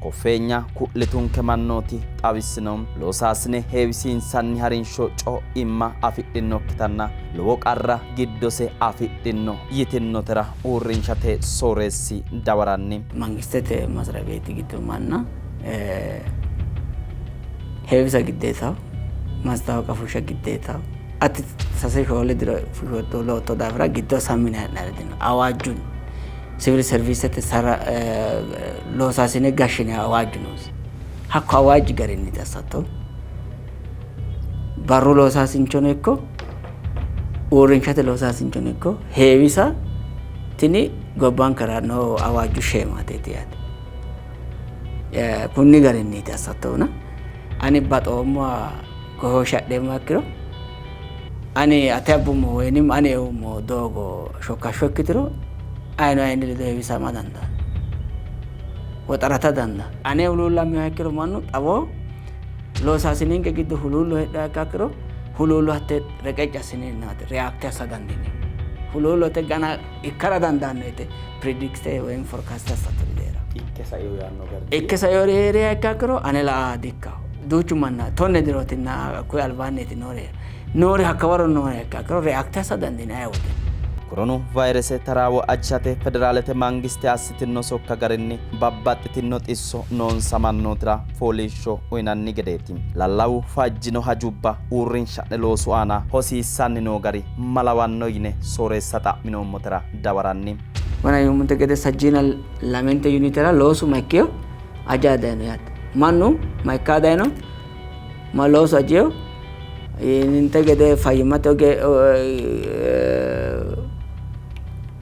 Koffeenya ku'litunke mannooti xawissino. Loosaasine heewisiinsanni harinsho co'imma afidhinokkitanna lowo qarra giddose afidhino yitinnotera uurrinshate sooreessi dawaranni. Mangistete masriya beeti giddo manna heewisa giddeetaho, mastaawoqa fushsha giddeetaho. Ati sase shoole diro fushshootto lootto daafira giddo sammi yinanni hee'nanniri dino. Awaajjunni sivil serviisete loosaasine gashshine awaajju noosi. Hakko awaajji garinniiti assattohu. Barru loosaasinchono ikko uurrinshate loosaasinchono ikko heewisa tini gobbankera noo awaajju sheemaateeti yaate. Kunni garinniiti assattohuna ani baxoommoha goshooshshe adheemmoha ikkiro ani ate abbummo woyinim ani eummo doogo shokkashsho ikkitiro ayino ayinni ledo heewisama dandaanno. Woxarata dandaanno. Ane huluullammeha ikkiro mannu xawo loosaasinenke giddo huluullo heedhaha ikkiro huluullo hatte reqecci assineennaati react assa dandiineemmo. Huluullote gana ikkara dandaanno yite predict woyim forecast assattori dihee'ranno. Ikke saino yaanno garinni. Ikke sainori hee'riha ikkiha ikkiro ane la''a dikkaho. Duuchu manna tonne dirootinna hakkuyi albaanniiti noori. Noori hakkawaro nooriha ikkiha ikkiro react assa dandiinanni aye wote. Koronu vayrese taraawo ajishate federaalete mangiste assitinno sokka garinni babbaxxitinno xisso noonsa mannootira fooliishsho uyinanni gedeeti. Lallawu fajjino hajubba uurrinsha'ne loosu aana hosiissanni noo gari malawanno yine sooreessa xa'minoommotera dawaranni. Wona yuummonte gede sajjiina lamente yunitera loosu ma ikkiyo aja dayino yaate. Mannu ma ikka dayino ma loosu ajiyo yininte gede fayyimmate oge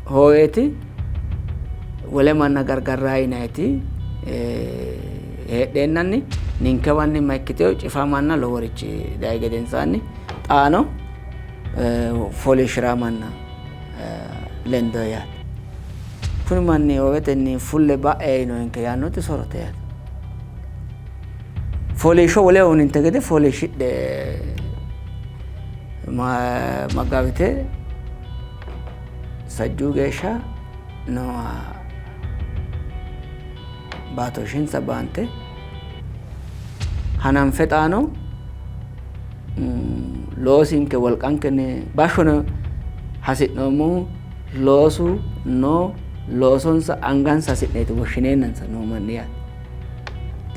hooweeti wole manna gargarraa yinayiti heedheennanni ninkewanni ma ikkiteyo cifamanna loworichi dayi gedensaanni xaano fooliishshiraa manna lendo yaate. Kuni manni hoowetenni fulle ba'e yinoenke yaannoti sorote yaate. Fooliishsho wole uyininte gede fooliishshidhe maggawite sajjuu geeshsha nooha baatooshshensa baante hananfe xaano loosinke wolqankenni bashshono hasi'noommohu loosu noo loosonsa angansa hasi'neeti woshshineennansa noo manni yaate.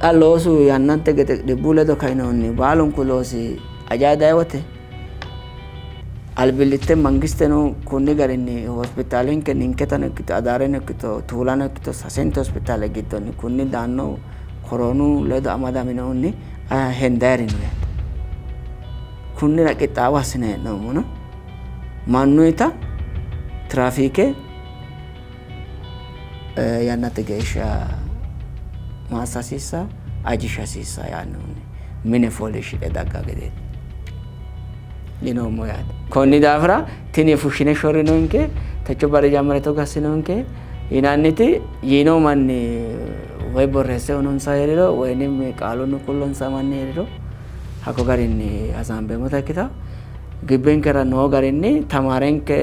Xa loosu yannante gede dhibbu ledo kainohunni baalunku loosi ajayi dayi wote albillitte mangisteno konni garinni hospitaalenke ninketano ikkito adaareno ikkito tuulano ikkito sasente hospitaale giddonni kunni daanno koroonu ledo amadaminohunni hendayiri no yaate. Kunnira qixxaawo assine hee'noommono mannuyita tiraafiike yannate geeshsha maassa hasiissa ajisha hasiissa yaannohunni mine fooliishshidhe dagga gedeeti yinoommo yaate. Konni daafira tini fushshine shorrinonke techo barri jammare togo assinonke yinanniti yiino manni woy borreesse uyinonsa hee'riro woyinim qaalunni kullonsa manni hee'riro hakko garinni hasaambeemmota ikkita gibbenkera noo garinni tamaarenke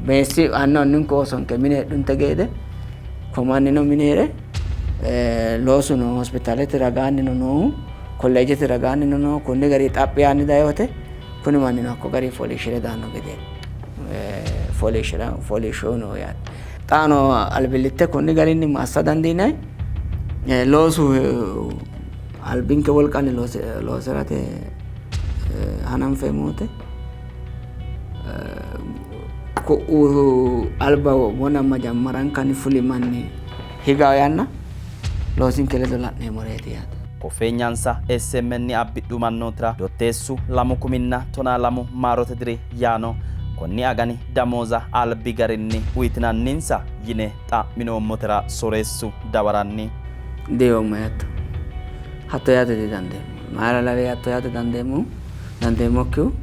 meessi annu annunku oosonke mine heedhunte gede ko mannino mine hee're loosuno hospitaalete ragaannino noohu kolleejete ragaannino noohu konni gari xaphi yaanni dayi wote kuni mannino hakko gari fooliishshire daanno gede fooliishshira fooliishsho no yaate. Xaano albillitte konni garinni ma assa dandiinanni? Loosu albinke wolqanni loosirate hananfeemmo wote ku'u alba wona majammarankanni fuli manni higaa yanna loosinke ledo la'neemmoreeti yaate. Koffeenyansa SMN abbidhu mannootira Dotteessu 2012 maarote diri yaano konni agani damooza albi garinni uytinanninsa yine xa'minoommotera soreessu dawaranni. Diyoommo yaatto. Hatto yaate didandeemmo. Mayira lawe hatto yaate dandeemmohu dandeemmokkihu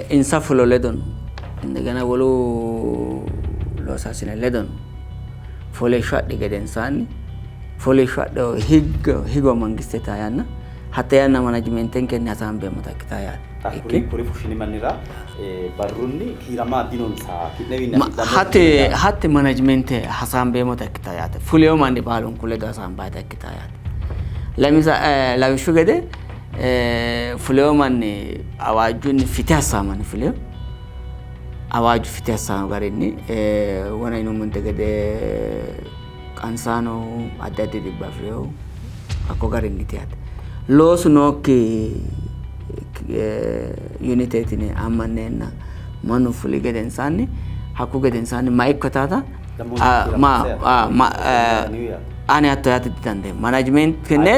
insa fulo ledo no. Indegena wolu loosaasine ledo no. Fooliishsho adhi gedensaanni fooliishsho adhe higgo higo mangiste taa yanna hatte yanna manajimentenkenni hasaambeemmota ikkitaa yaate. Xa kuri kuri fushshini mannira barrunni kiirama dinonsa ki'newiinni afidhanno Hatte hatte manajimente hasaambeemmota ikkitaa yaate. Fuleyo manni baalunku ledo hasaambaayita ikkitaa yaate. Lamisa lawishshu gede fuleyo manni awaajjunni fite hasaamanni fuleyo awaaju fite hassaano garinni wona yinummonte gede qansaano addi addi dhibba afi'rinohu hakko garinniiti yaate. Loosu nookki yuniteeti yine ammanneenna mannu fuli gedensaanni hakku gedensaanni ma ikkitaata ani hatto yaate didandeemmo. Management tenne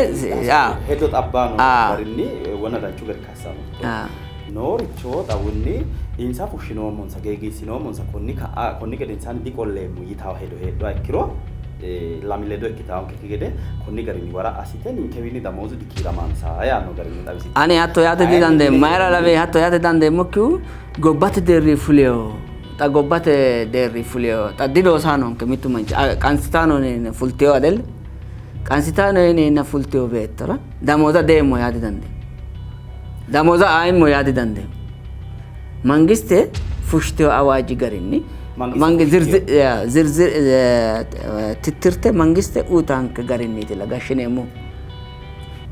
hedo xabbaano garinni wona danchu gari kassano nooricho xawunni insa fushshinoommonsa geegiissinoommonsa konni ka'a konni gedensaanni diqolleemmo yitawo hedo heedhuha ikkiro lami ledo ikkitawonkekki gede konni garinni wara assite ninkewiinni damoozu dikiiramansa yaanno garinni xawisite. Ani hatto yaate didandeemmo. Mayira lawe hatto yaate dandeemmokkihu gobbate deerri fuleyo xa gobbate deerri fuleyo xa diloosaanonke mittu manchi qansitaano fulteyo adel qansitaano yineenna fulteyo beettora damooza deemmo yaa didandeemmo. Damooza aayimmo yaa didandeemmo. Mangiste fushshitino awaaji garinni zirzir tittirte mangiste uyitaanke garinniitilla gashshineemmohu.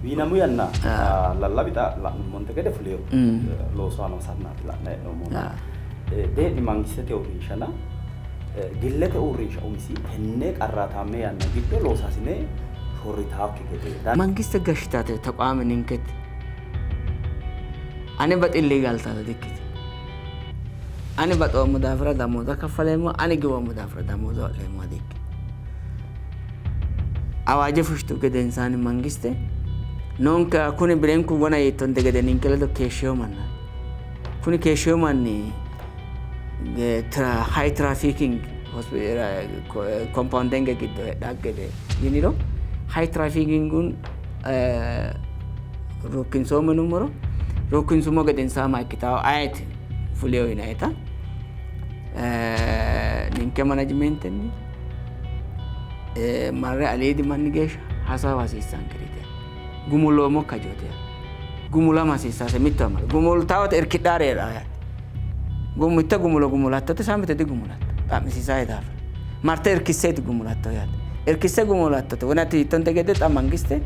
Wiinamu yanna lallawi xa la'nummonte gede fulino loosu aana hosannaati la'nanni hee'noommohu. Dee'ni mangistete uurrinshana gillete uurrinsha umisi tenne qarraataame yanna giddo loosaasine shorritaakki gede. Mangiste gashshitate taqwaame ninketi. Ane baxilli galtata dikkitino. Ani baxoommo daafira damooza kaffaleemmo, ani giwoommo daafira damooza ho'leemmoha dikkino. Awaaje fushshitu gedensaanni mangiste noonke kuni birenku wona yiittonte gede ninke ledo keeshshino manna kuni keeshshino manni high trafficking compoundenke giddo heedhaa gede yiniro high trafficking ruukkinsoommo yinummoro ruukkinsummo gedensaa ma ikkitawo ayeti fuleyo yinayita ninke manajimentenni marre aliidi manni geeshsha hasaawa hasiissankereeti gumulloommo kajooti gumulama hasiissase mitto amala gumultawote irkidhaare heedhaa yaate mitte gumulo gumulattote saa mitte digumulatto xa'misiisaye daafira marte irkisseeti gumulatto yaate irkisse gumulattote wonati hiittonte gede xa mangiste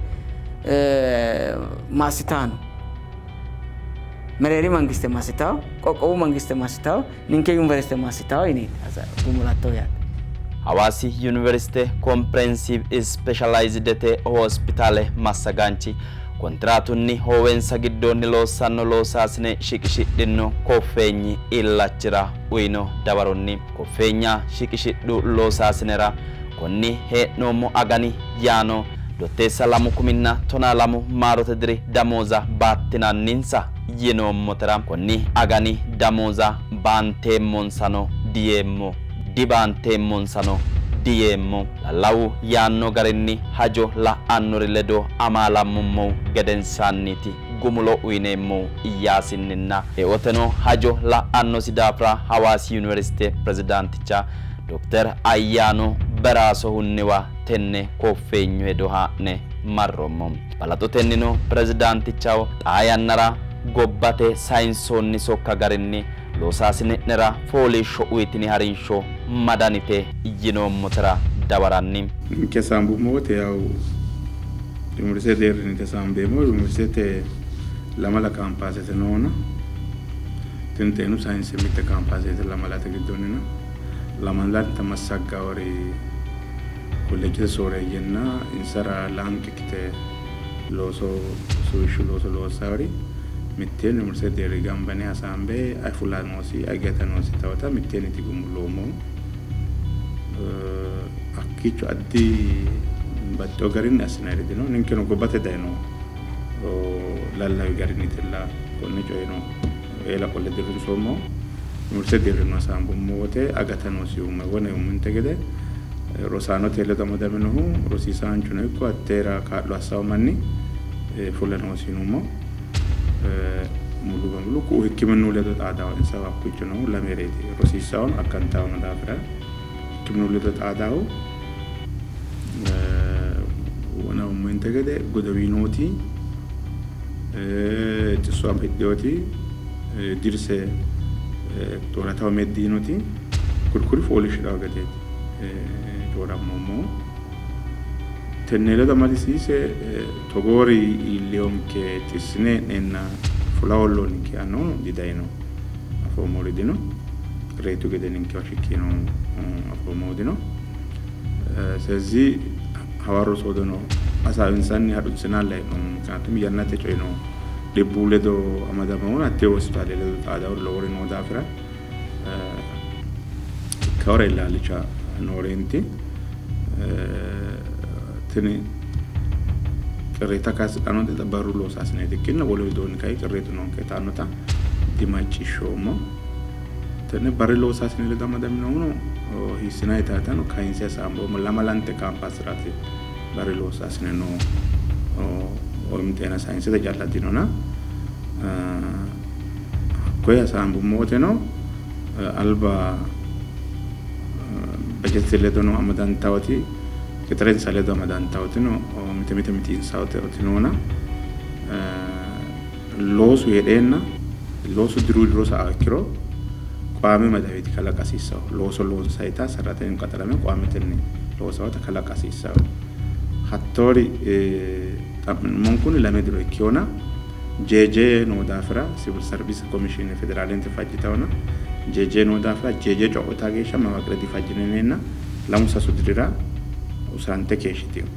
massitaano mereeri mangiste massitawo qoqqowu mangiste massitawo ninke yuniversite massitawo yineeti gumulatto yaate. Hawaasi Yuniversite Kompirensiiv Ispeeshalaayizidete Hospitaale massagaanchi kontiraatunni hoowensa giddoonni loossanno loosaasine shiqishidhinno koffeenyi illachira uyino dawaronni koffeenya shiqishidhu loosaasinera konni hee'noommo agani yaano Dotteessa 2012 maarote diri damooza baattinanninsa yinoommotera konni agani damooza baanteemmonsano diyeemmo dibaanteemmonsano diyeemmo lallawu yaanno garinni hajo la'annori ledo amaalammummohu gedensaanniiti gumulo uyineemmohu iyaasinninna eoteno hajo la'annosi daafira Hawaasi Yuniversite pirezidaanticha Dokter Ayyaano Beraasohunniwa tenne koffeenyu hedo haa'ne marroommo. Balaxotennino pirezidaantichaho xaa yannara gobbate sayinsoonni sokka garinni loosaasine'nera fooliishsho uytini harinsho madanite yinoommotera dawaranni. Ninke hasaambummo wote yawu yuniversitete deerrinni hasaambeemmo. Yuniversitete lamala kaampaasete noona. Tini xeenu sayinse mitte kaampaaseeti lamalate giddonnina lamalanta massaggaawori kolleejjete sooreeyyenna insara laanqe ikkite looso suwishshu looso loossaawori mitteenni yuniversitete deerri gamba yine hasaambe ayi fula noosi ayi gata noosi tawata mitteenniiti gumulloommohu. Hakkiicho addi baxxewo garinni assinayiri dino. Ninkeno gobbate dayino lallawi garinniitilla konne coyeno eela qolle dirrinsoommohu. Yuniversitete deerrino hasaambummo wote agata noosi wone umminte gede rosaanote ledo amadaminohu rosiisaanchuno ikko hatteera kaa'lo assawo manni fula noosi yinummo. Mulu bemulu ku'u hikkiminnu ledo xaadawo insawa hakkiicho noohu lamereeti rosiissawono akkantawono daafira hikkiminnu ledo xaadawo wona umminte gede godowinooti xisso afidhewoti dirse xooraatawo meddiinoti kurkuri fooliishshidhawo gedeeti coyi'rammoommohu. Tenne ledo amadisiise togoori iilleyonke xissine hee'neenna fula hoolloonninke yaannohu didayino afoommori dino. Reyitu gede ninkewa shiqqino afoommohu dino. ስለዚህ hawarro soodono hasaawinsanni hadhunsinalla hee'noommo. ምክንያቱም yannate coyi no dhibbu ledo amadamahu hattee hospitaale ledo xaadahu lowori noo daafira ikkawore illaallicha nooreenti. Tini qirreeta kaasidhannoti barru loosaasineeti ikkinna wole widoonni kayi qirreetu noonke yitannota dimacciishshoommo. Tenne barri loosaasine ledo amadaminohuno hiissinayi taatano kayinse hasaamboommo lamalante kaampaasiraati barri loosaasine noo ወይም ጤና ሳይንስ calla dinona hakkoye hasaambummo woteno alba bajete ledono amadantawoti qixirensa ledo amadantawotino mite mite mitiinsawoti noona loosu heedheenna loosu diru diro sa'a ikkiro qaame madaweti kalaqa hasiissawo looso loonsayita sarratenyu qaxarame qaametenni loosawota kalaqa hasiissawo hattoori xa'minummonkunni lame diro ikkeyona jeeje noo daafira civil service commission federaalente fajjitawona jeeje noo daafira jeeje co'ota geeshsha mawaqire difajjineneenna lamu sasu dirira usante keeshshiteyo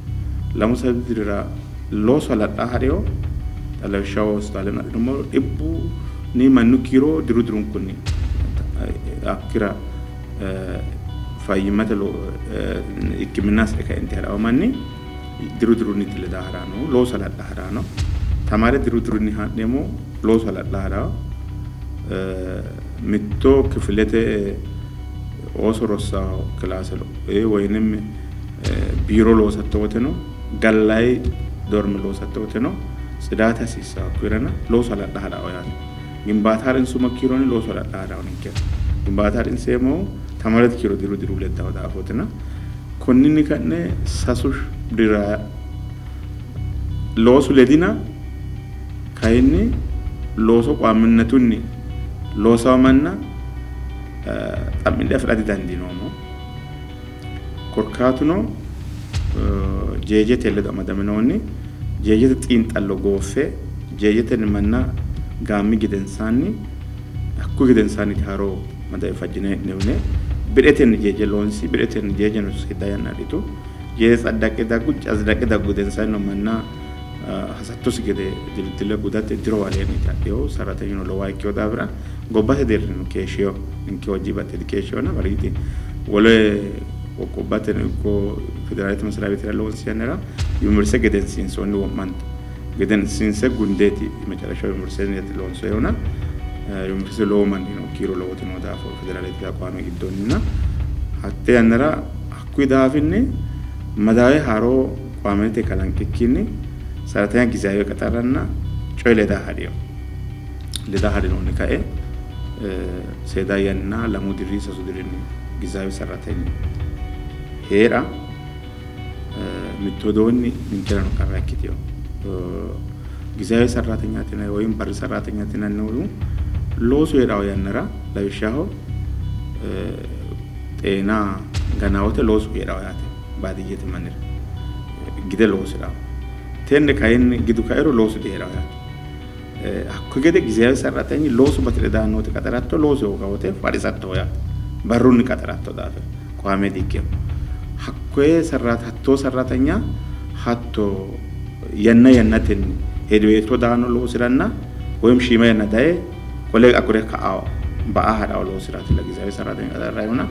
lamu sasu dirira loosu hala'la hariyo lawishshaho hospitaaleno adhinummoro dhibbu ni mannu kiiro diru dirunkunni hakkira fayyimmate hikkiminna hasire kaenti harawo manni diru dirunniiti leda haraano loosu hala'la haraano tamaare diru dirunni haa'neemmo loosu hala'la harawo mitto kifilete ooso rossawo kilaase woyinim biiro loosatto woteno gallayi dorme loosatto woteno tsidaate hasiissawo hakkuyirana loosu hala'la harawo yaate. ግንባታ ሀሪንሱመ kiironi loosu hala'la harawo ninkera ግንባታ harinseemmohu tamarete kiiro diru diru leddawo daafootina konninni ka'ne sasu dira loosu ledina kayinni looso qaamminnetunni loosawo manna xa'midhe afira didandiinoommo. Korkaatuno jeejete ledo amadaminohunni jeejete xiinxallo gooffe jeejetenni manna gaammi gedensaanni hakkuyi gedensaanni haaroo madawe fajjine hee'ne bidhetenni jeeje loonsi bidhetenni jeejeno seeda yanna adhitu jeeje tsaddaqe daggu tsaddaqe daggu gedensaanni manna hasattosi gede dildile gudate diro aleenni adhiyo sarratenyuno lowa ikkeyo daafira gobbate deerrino keeshshiyo ninke hojji baxxe dikeeshshiyona barigiti wole gobbateno ikko federaalete መስሪያ ቤት loonsi yannara yuniversite gedensiinsoonni wo'manta gedensiinse gundeeti መጨረሻው ዩኒቨርሲቲ loonsoyona ዩኒቨርሲቲ lowo manni no kiiro lowoti noo daafo federaalete aqwaame giddoonnina hatte yannara hakkuyi daafinni madaawe haaroo qaamete kalanqikkinni ሰራተኛ ጊዜያዊ ቀጠረና coyi leda hadhiyo leda hadhinoonni kae seeda yanna lamu diri sasu dirinni ጊዜያዊ ሰራተኛ heera mittu widoonni ninkerano qarra ikkiteyo ጊዜያዊ ሰራተኛ ወይም barri ሰራተኛ tinannihu loosu heedhawo yannara lawishshaho xeena ganawote loosu heedhawo yaate baadiyyete mannira gide loosidhawo tenne kayinni gidu kairo loosu diheedhawo yaate Hakko gede ጊዜያዊ ሰራተኝ loosu batire daanno wote qaxaratto, loosu hooga wote fadhisatto yaate. Barrunni qaxaratto daafira qoame dikkino. Hakkoye hattoo sarratanya hatto yanna yannatenni hedeweelcho daanno loosiranna woyim shiima yanna daye qole agure ka'a ba'a hadhawo loosiraati ጊዜያዊ ሰራተኛ qaxarrayihuna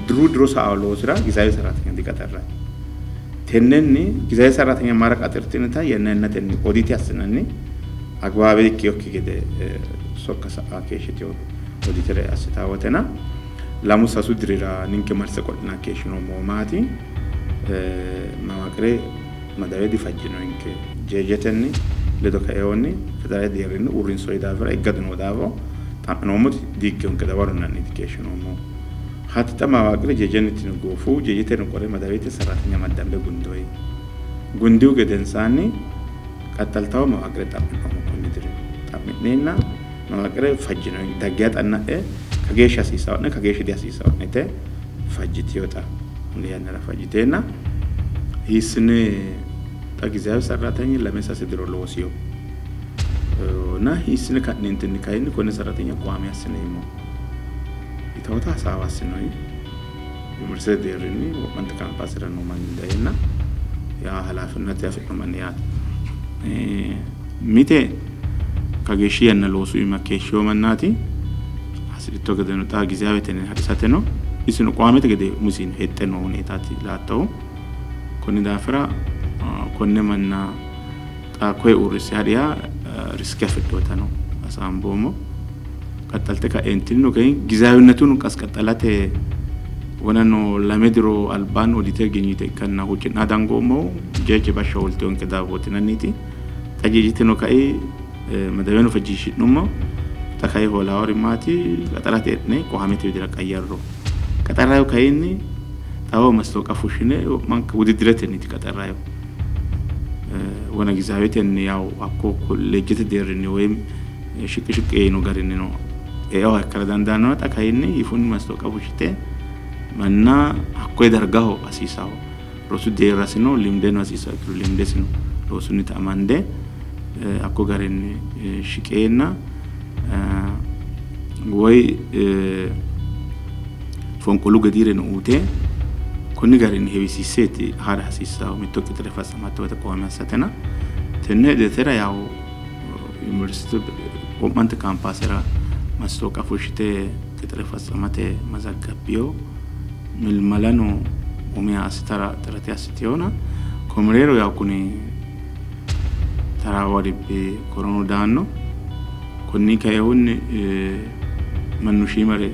diru diro sa'awo loosira ጊዜያዊ ሰራተኛ diqaxarrayi. Tennenni ጊዜያዊ ሰራተኛ mara qaxirtinita yanna yannatenni odiite assinanni agbaabe ikkinokki gede sokka sa'a keeshshiteyo odiitere assitaa wotena lamu sasu dirira ninke marse qo'lina keeshshinoommo maati mawaqire madawe difajjinonke jeejetenni ledo kaeehunni federaalete deerrinni uurrinsoonni daafira iggadu noo daafo xa'minoommoti diigginonke dawaro yinanniiti keeshshinoommohu. Hatti xa mawaqire jeejennitino goofu jeejeteno qole madawete sarratenya maddambe gundoyi. Gundihu gedensaanni qaxxaltawo mawaqire xa'mi'noommo konni diri xa'mi'neenna mawaqire fajjinonke daggeya xanna'e kageeshsha hasiisawo'ne kageeshsha dihasiisawo'ne yite fajjiteyo xa muli yannara fajjiteenna hiissine xa ጊዜያዊ ሰራተኝ lame sase diro loosiyo እና hiissine ka'neentinni kayinni konne sarratenya qoame assineemmo yitawota hasaawa assinoyi yuniversitete deerrinni wo'mante kaampaasera noo manni dayeenna yaa halaafinnate afi'no manni yaate. Mite kageeshshi yanna loosu iima keeshshiyo mannaati hasi'ritto gedeno xa ጊዜያዊtenni hadisateno isino qoamete gede umisi hexxe noo huneetaati laattohu. Konni daafira konne manna xa koye uurrisse hadiya riske afidhotano hasaamboommo. Qaxxalte ka'eentinnino kayinni ጊዜያዊነቱን qasqaxxalate wonano lame diro albaanni odiite ginyite ikkanna huucci'na dangoommohu jeeje bashsho hoolteyonke daafooti xa jeejeteno kai madaweno fajjishi'nummo xa kai hoolaawori maati qaxarate e'ne qohamete widira qayyarro. Qaxarrayo kayinni xawo mastooqa fushshine wo'manka wudidiretenniiti qaxarrayo. Wona ጊዜያዊtenni yaw hakko kolleejjete deerrinni woyim shiqqi shiqqi yiino garinnino eoha ikkara dandaannona xa kayinni yifunni mastooqa fushshite manna hakkoye dargaho hasiisawo rosu deerrasino limdeno hasiisawo ikkiro limdesino loosunnita amande hakko garinni shiqeenna woy fonqolu gediireno uute konni garinni heewisiisseeti hara hasiissawo mitto qixire fatsamatto wote qoame assatena tenne hedetera yaw yuniversite wo'mante kaampaasera mastooqa fushshite qixire fatsamate mazaggabbiyo milmalano umiha assitara xirate assiteyona komereero yaw kuni taraawa dhibbi koronu daanno konni kaehunni mannu shiimare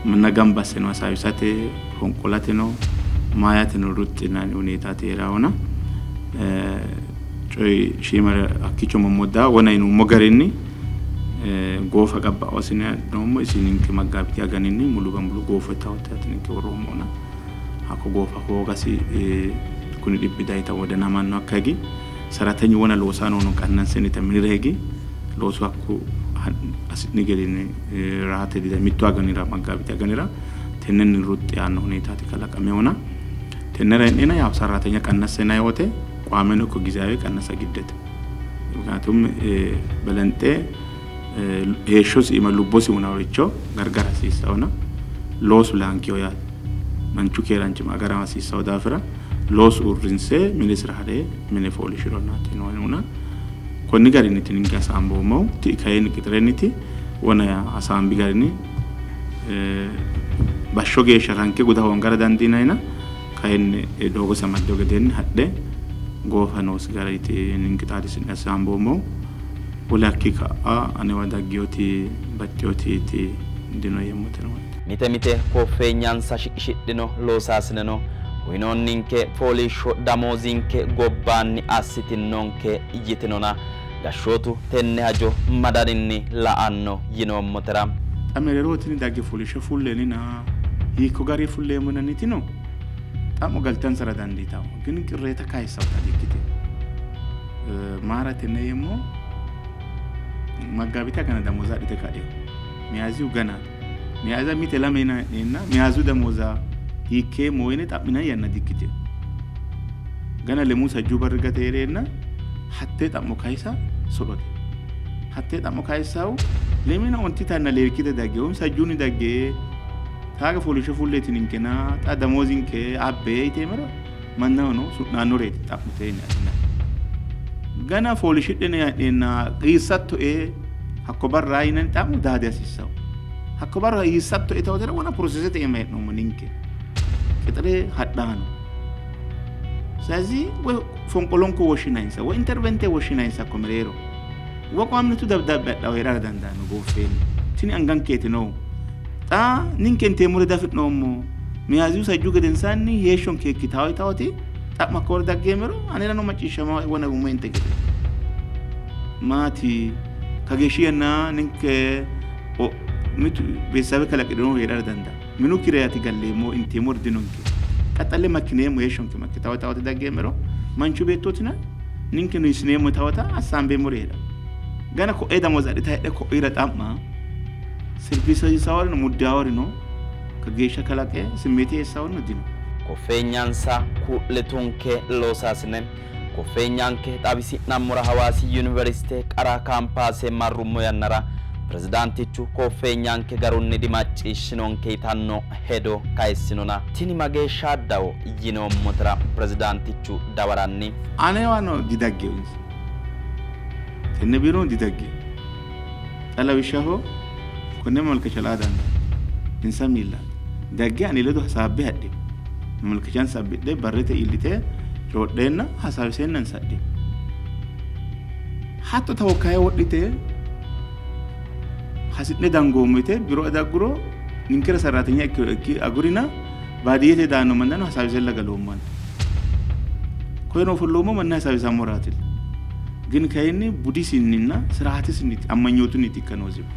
manna gamba asseno hasaawisate fonqolateno maayateno ruxxi yinanni huneetaati heeraawona coyi shiimare hakkiicho mommodda wona yinummo garinni goofa gabba'o assine adhinoommo isi ninke maggaabiti aganinni mulu በሙሉ goofo ittawotaati ninke worroommona hakko goofa hoogasi kuni dhibbi dayita wodanamanno hakka higi saratenyu wona loosaa noono qannansenita minira higi loosu hakku hasi'ni gedinni rahate dida mittu aganira maggaabiti aganira tennenni ruxxi yaanno huneetaati kalaqamehuna tennera hee'neenna yaw sarratenya qannassenay wote qoameno ikko ጊዜያዊ qannasa giddete ምክንያቱም በለንጤ heeshshosi iima lubbosi hunaworicho gargara hasiissawona loosu laankiho yaate manchu keeraanchimma agarama hasiissawo daafira loosu uurrinse minisira hare mine fooliishshironnaati noona konni garinniiti ninke hasaamboommohu ti'i kayinni qixirenniti wona hasaambi garinni bashsho geeshsha ranke guda hoongara dandiinayina kayinni doogose amaddeyo gedeenni hadhe goofa noosi garaati ninke xaadisi'ne hasaamboommohu. Wole hakkii ka'a anewa daggeyoti baxxeyoti dino yeemmote. Mite mite koffeenyansa shiqishidhino loosaasineno uyinoonninke fooliishsho damoozinke gobbaanni assitinonke yitinona gashshootu tenne hajo madarinni la'anno yinoommotera. Xa mereeroho tini dagge fooliishsho fulleenina hiikko gari fulleemmo yinannitino xa'mo galtansara dandiitawo ግን ቅሬታ kayissawota dikkite maara tenne yeemmo መጋቢት agana damooza adhite ka'eyo miyaziyu ganaati miyaziya mite lame hee'neenna miyaziyu damooza hiikkeemmo yine xa'minanni yanna dikkitino gana lemuu sajjuu barri gate hee'reenna hattee xa'mo kayisa so'rote Hattee xa'mo kayissahu lemina ontitanna leelkite dagge woyim sajjuunni dagge taaga fooliishsho fulleeti ninkena xa damoozinke abbe yiteemero mannahono su'naannoreeti xa'mote yine adhinanni. Gana fooliishshidhine heedheenna qiissattoe hakko barra yinanni xa'mo daa dihasiissanno. Hakko barra qiissattoe tawotera wona pirosesete iima hee'noommo ninke qixire hadhaano. ስለዚህ ወይ fonqolonko woshshinayinsa woy intervente woshshinayinsa hakko mereero woqoamnitu dabdaabbe adhawo hee'rara dandaanno gooffeenna tini angankeeti noohu xa ninke inteemmore dafi'noommo miyaaziyu sajju gedensaanni heeshshonke ikkitawo yitawoti xa'mo hakko wore daggeemmero anerano macciishshama wona gummo inte gede maati kageeshshi yanna ninke mitu beessabe kalaqidhinohu hee'rara dandaanno minu kireyaati galleemmo inteemmori dinonke qaxxalle makkineemmo heeshshonke makkitawo yitawoti daggeemmero manchu beettootina ninkeno hiissineemmo yitawota assaambeemmori hee'ra gana ko'ee damooza adhita heedhe ko'ira xa'ma sirbisiisaworino muddaworino kageeshsha kalaqe simmeete eessaworino dino. Koffeenyansa ku'litunke loosaasine koffeenyanke xawisi'nammora Hawaasi Yuniversite qara kaampaase marrummo yannara pirezidaantichu koffeenyanke garunni dimacciishshinonke yitanno hedo kayissinona tini mageeshsha addaho yinoommotera pirezidaantichu dawaranni, Anewano didaggino insa. Tenne biirono didaggino. Xa lawishshaho konne mamalkacha laa dandaatto. Insa miillaati. Dagge ane ledo hasaabbe hadhino. Mamalkachansa abbidhe barrete iillite coodheenna hasaawiseennansa hadhino. Hatto tawokkaye wodhite hasi'ne dangoommo yite biiro dagguro ninkera sarraatenya ikki agurina baadiyyete daanno mannano hasaawisella galoommo ani. Koyeno ofolloommo manna hasaawisammoraatilla. Gin kayinni budisinninna siraatisinniiti amanyootunniiti ikka noosihu.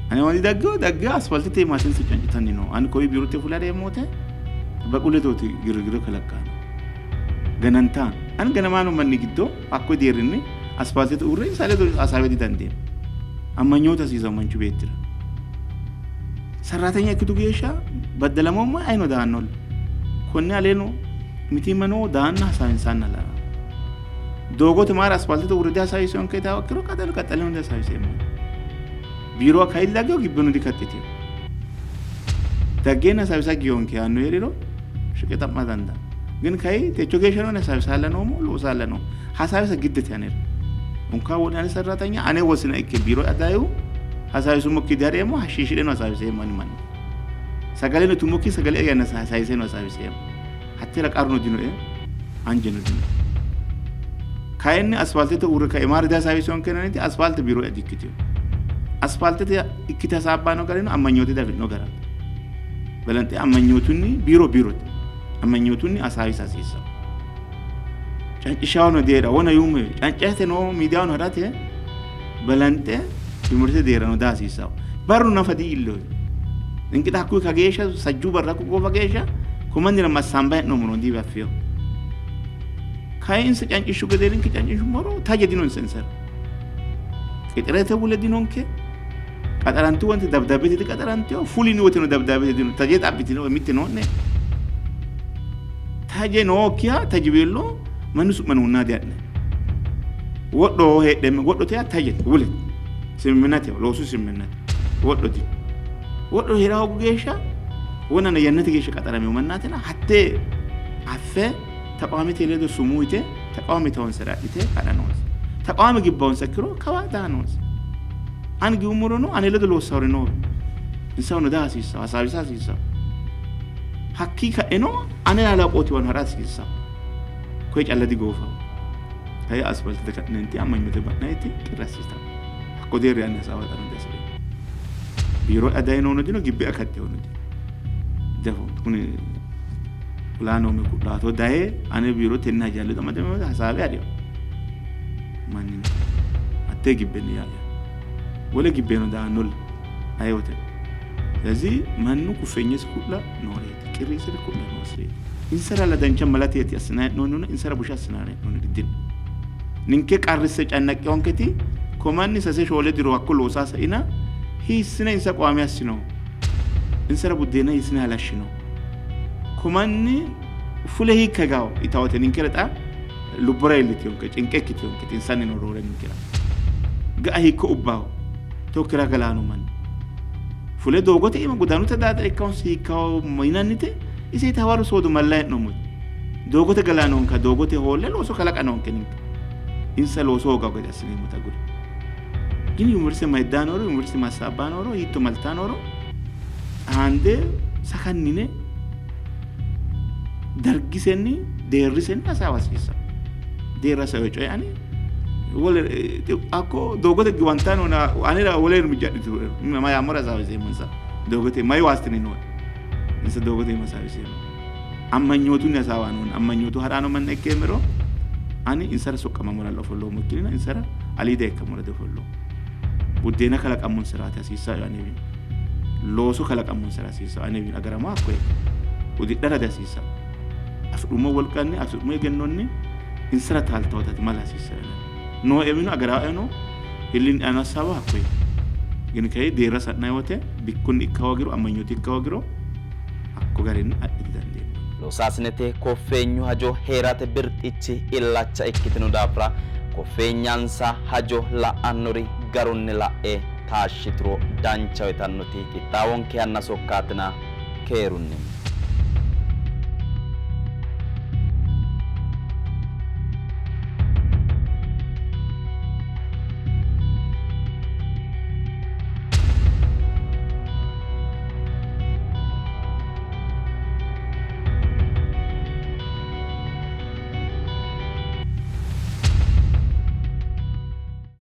Ani wani dagge dagge asfaltete maatensa cancitanni no. Ani koyi biirote fule hareemmo wote baqu ledooti girgiro kalaqqanno. Ganantaa. Ani ganamaano manni giddo hakko deerrinni asfaltete uurre insa ledo hasaawe didandeemmo. Amanyoota hasiisanno manchu beettira. Sarraatenya ikkitu geeshsha baddalamoommo ayino daannolla. Konne aleeno mitiimma noo daanna hasaawinsanna la. Doogote maara asfaltete uurre dihasaawisonke yitawo ikkiro qaxalo qaxxalino dihasaawiseemmo. Biirowa kayinni daggewo gibbeno dikaxxitino. Daggeenna hasaawisa giwonke yaanno hee'riro shiqe xa'ma dandaanno. Gin kayi techo geeshshano ani hasaawisa noommo loosa noommo. Hasaawisa giddete anera. Unka wodhi ane sarraatanya ane wosina ikke biiro dayihu hasaawisummokki dihareemmo hashshiishidheno hasaawiseemmo ani manna. Sagaleno itummokki sagale yanna hasaayiseno hasaawiseemmo. Hattera qarruno dinoe anjeno dinoe. Kayinni asfaaltete uurre kae maari dihasaawisonke yinanniti asfaalte biiro dikkitino. Asfaaltete ikkite hasaabbanno garino amanyoote diafidhino garaati. Balanxe amanyootunni biiro biirote amanyootunni hasaawisa hasiissanno. Cancishaano deera wona yuumme cancate noo miidiyaano harate balanxe yuniversite deerano daa hasiissanno. Barru nafa di''illoyi. Inqita hakkuyi kageeshsha sajjuu barra hakku goofa geeshsha ko mannira massaamba hee'noommo no diiwe affino. Kayi insa cancishshu gede ninke cancishummoro taje dinonsa insara. Qixirete wule dinonke. Qaxarantu wonte dabdaabete diqaxarantino fulini woteno dabdaabete dino taje xabbitino mitte noo'ne. Taje nookkiha tajiweello mannu su'ma nuunna diadhine. Wodho heedhemme wodhote yaa tajete wule simminate loosu simminate wodho dino. Wodho hee'ra hoogu geeshsha wonana yannate geeshsha qaxaramino mannaatina hattee affe taqawaamete ledo sumuu yite taqawaame tawonsara adhite hadha noonsa. Taqawaame gibbawonsa ikkiro kawa daa noonsa. Ani giwummorono ane ledo loossawori noowe. Insawano daa hasiissawo, hasaawisa hasiissawo. Hakkii ka'eno ane halaqootiwano ha'ra hasiissawo. Koye calla digoofawo. Kayi asfaltete ka'nenti amanyoote ba'nayti qirri assitanno. Hakko deerri ani hasaawa xaano dihasi'reemmo. Biiro'ya dayinohuno dino, gibbe'ya kaxxinohuno dino. Diafoommo. Kuni kulaanoomme ku'laato daye ane biiro tenne haja ledo amadame hasaawe hadhino mannino hattee gibbenni yaa'ya. Wole gibbeno daannolla ayeewoteno. ስለዚህ mannu kuffeenyesi ku'la nooreeti, qirriisiri ku'la noosireeti. Insaralla dancha malateeti assinanni hee'noonnihuna insara busha assinanni hee'noonniri dino. Ninke qarrisse cannaqqinonketi ko manni sase shoole diro hakko loosa saina hiissine insa qawaame assino? Insara buddeena hiissine halashshino? Ko manni fule hiikka higawo yitawote ninkera xa lubbora iillitinonke cinqe ikkitinonke insanni no roore ninkera. Ga'a hiikko ubbaho tokkira galaano manni fule doogote iima godaanute daadira ikkahonso hiikkaho yinannite iseeti hawaru soodo malla hee'noommote. Doogote galaanonka doogote hoolle looso kalaqa noonke ninke. Insa looso hoogaho gede assineemmota aguri. Gini yuniversite mayiddaa nooro, yuniversite massaabbaa nooro, hiitto maltaa nooro xaande sakannine dargisenni deerrisenni hasaawa hasiissanno. Deerra sae coye ani wole hakko doogote giwantaa noona anera wole irmijja adhitu ma yaammora hasaawiseemmonsa doogote mayi waastini nooe insa doogote hasaawiseemmo amanyootunni hasaawa noona amanyootu ha'raano manna ikkeemmero ani insara soqqamammora ofolloommo ikkinnina insara aliida ikkammora diofolloommo. Buddeena kalaqammonsaraati hasiissanno anewiinni. Looso kalaqammonsara hasiissanno anewiinni agaramo hakkoye udidhara dihasiissanno. Afi'rummo wolqanni afi'rummo egennonni insara taaltawotati mala hasiissanno. Nooewino agaraaeno hillinni ano assaawa hakkoye. Gini kayi deerra sa'nanni wote bikkunni ikka hoogiro amanyootu ikka hoogiro hakko garinni adhi didandeemmo. Loosaasinete koffeenyu hajo hee'rate birxichi illacha ikkitino daafira koffeenyansa hajo la'annori garunni la'e taashshituro danchaho yitannoti qixxaawonke yanna sokkaatina keerunni.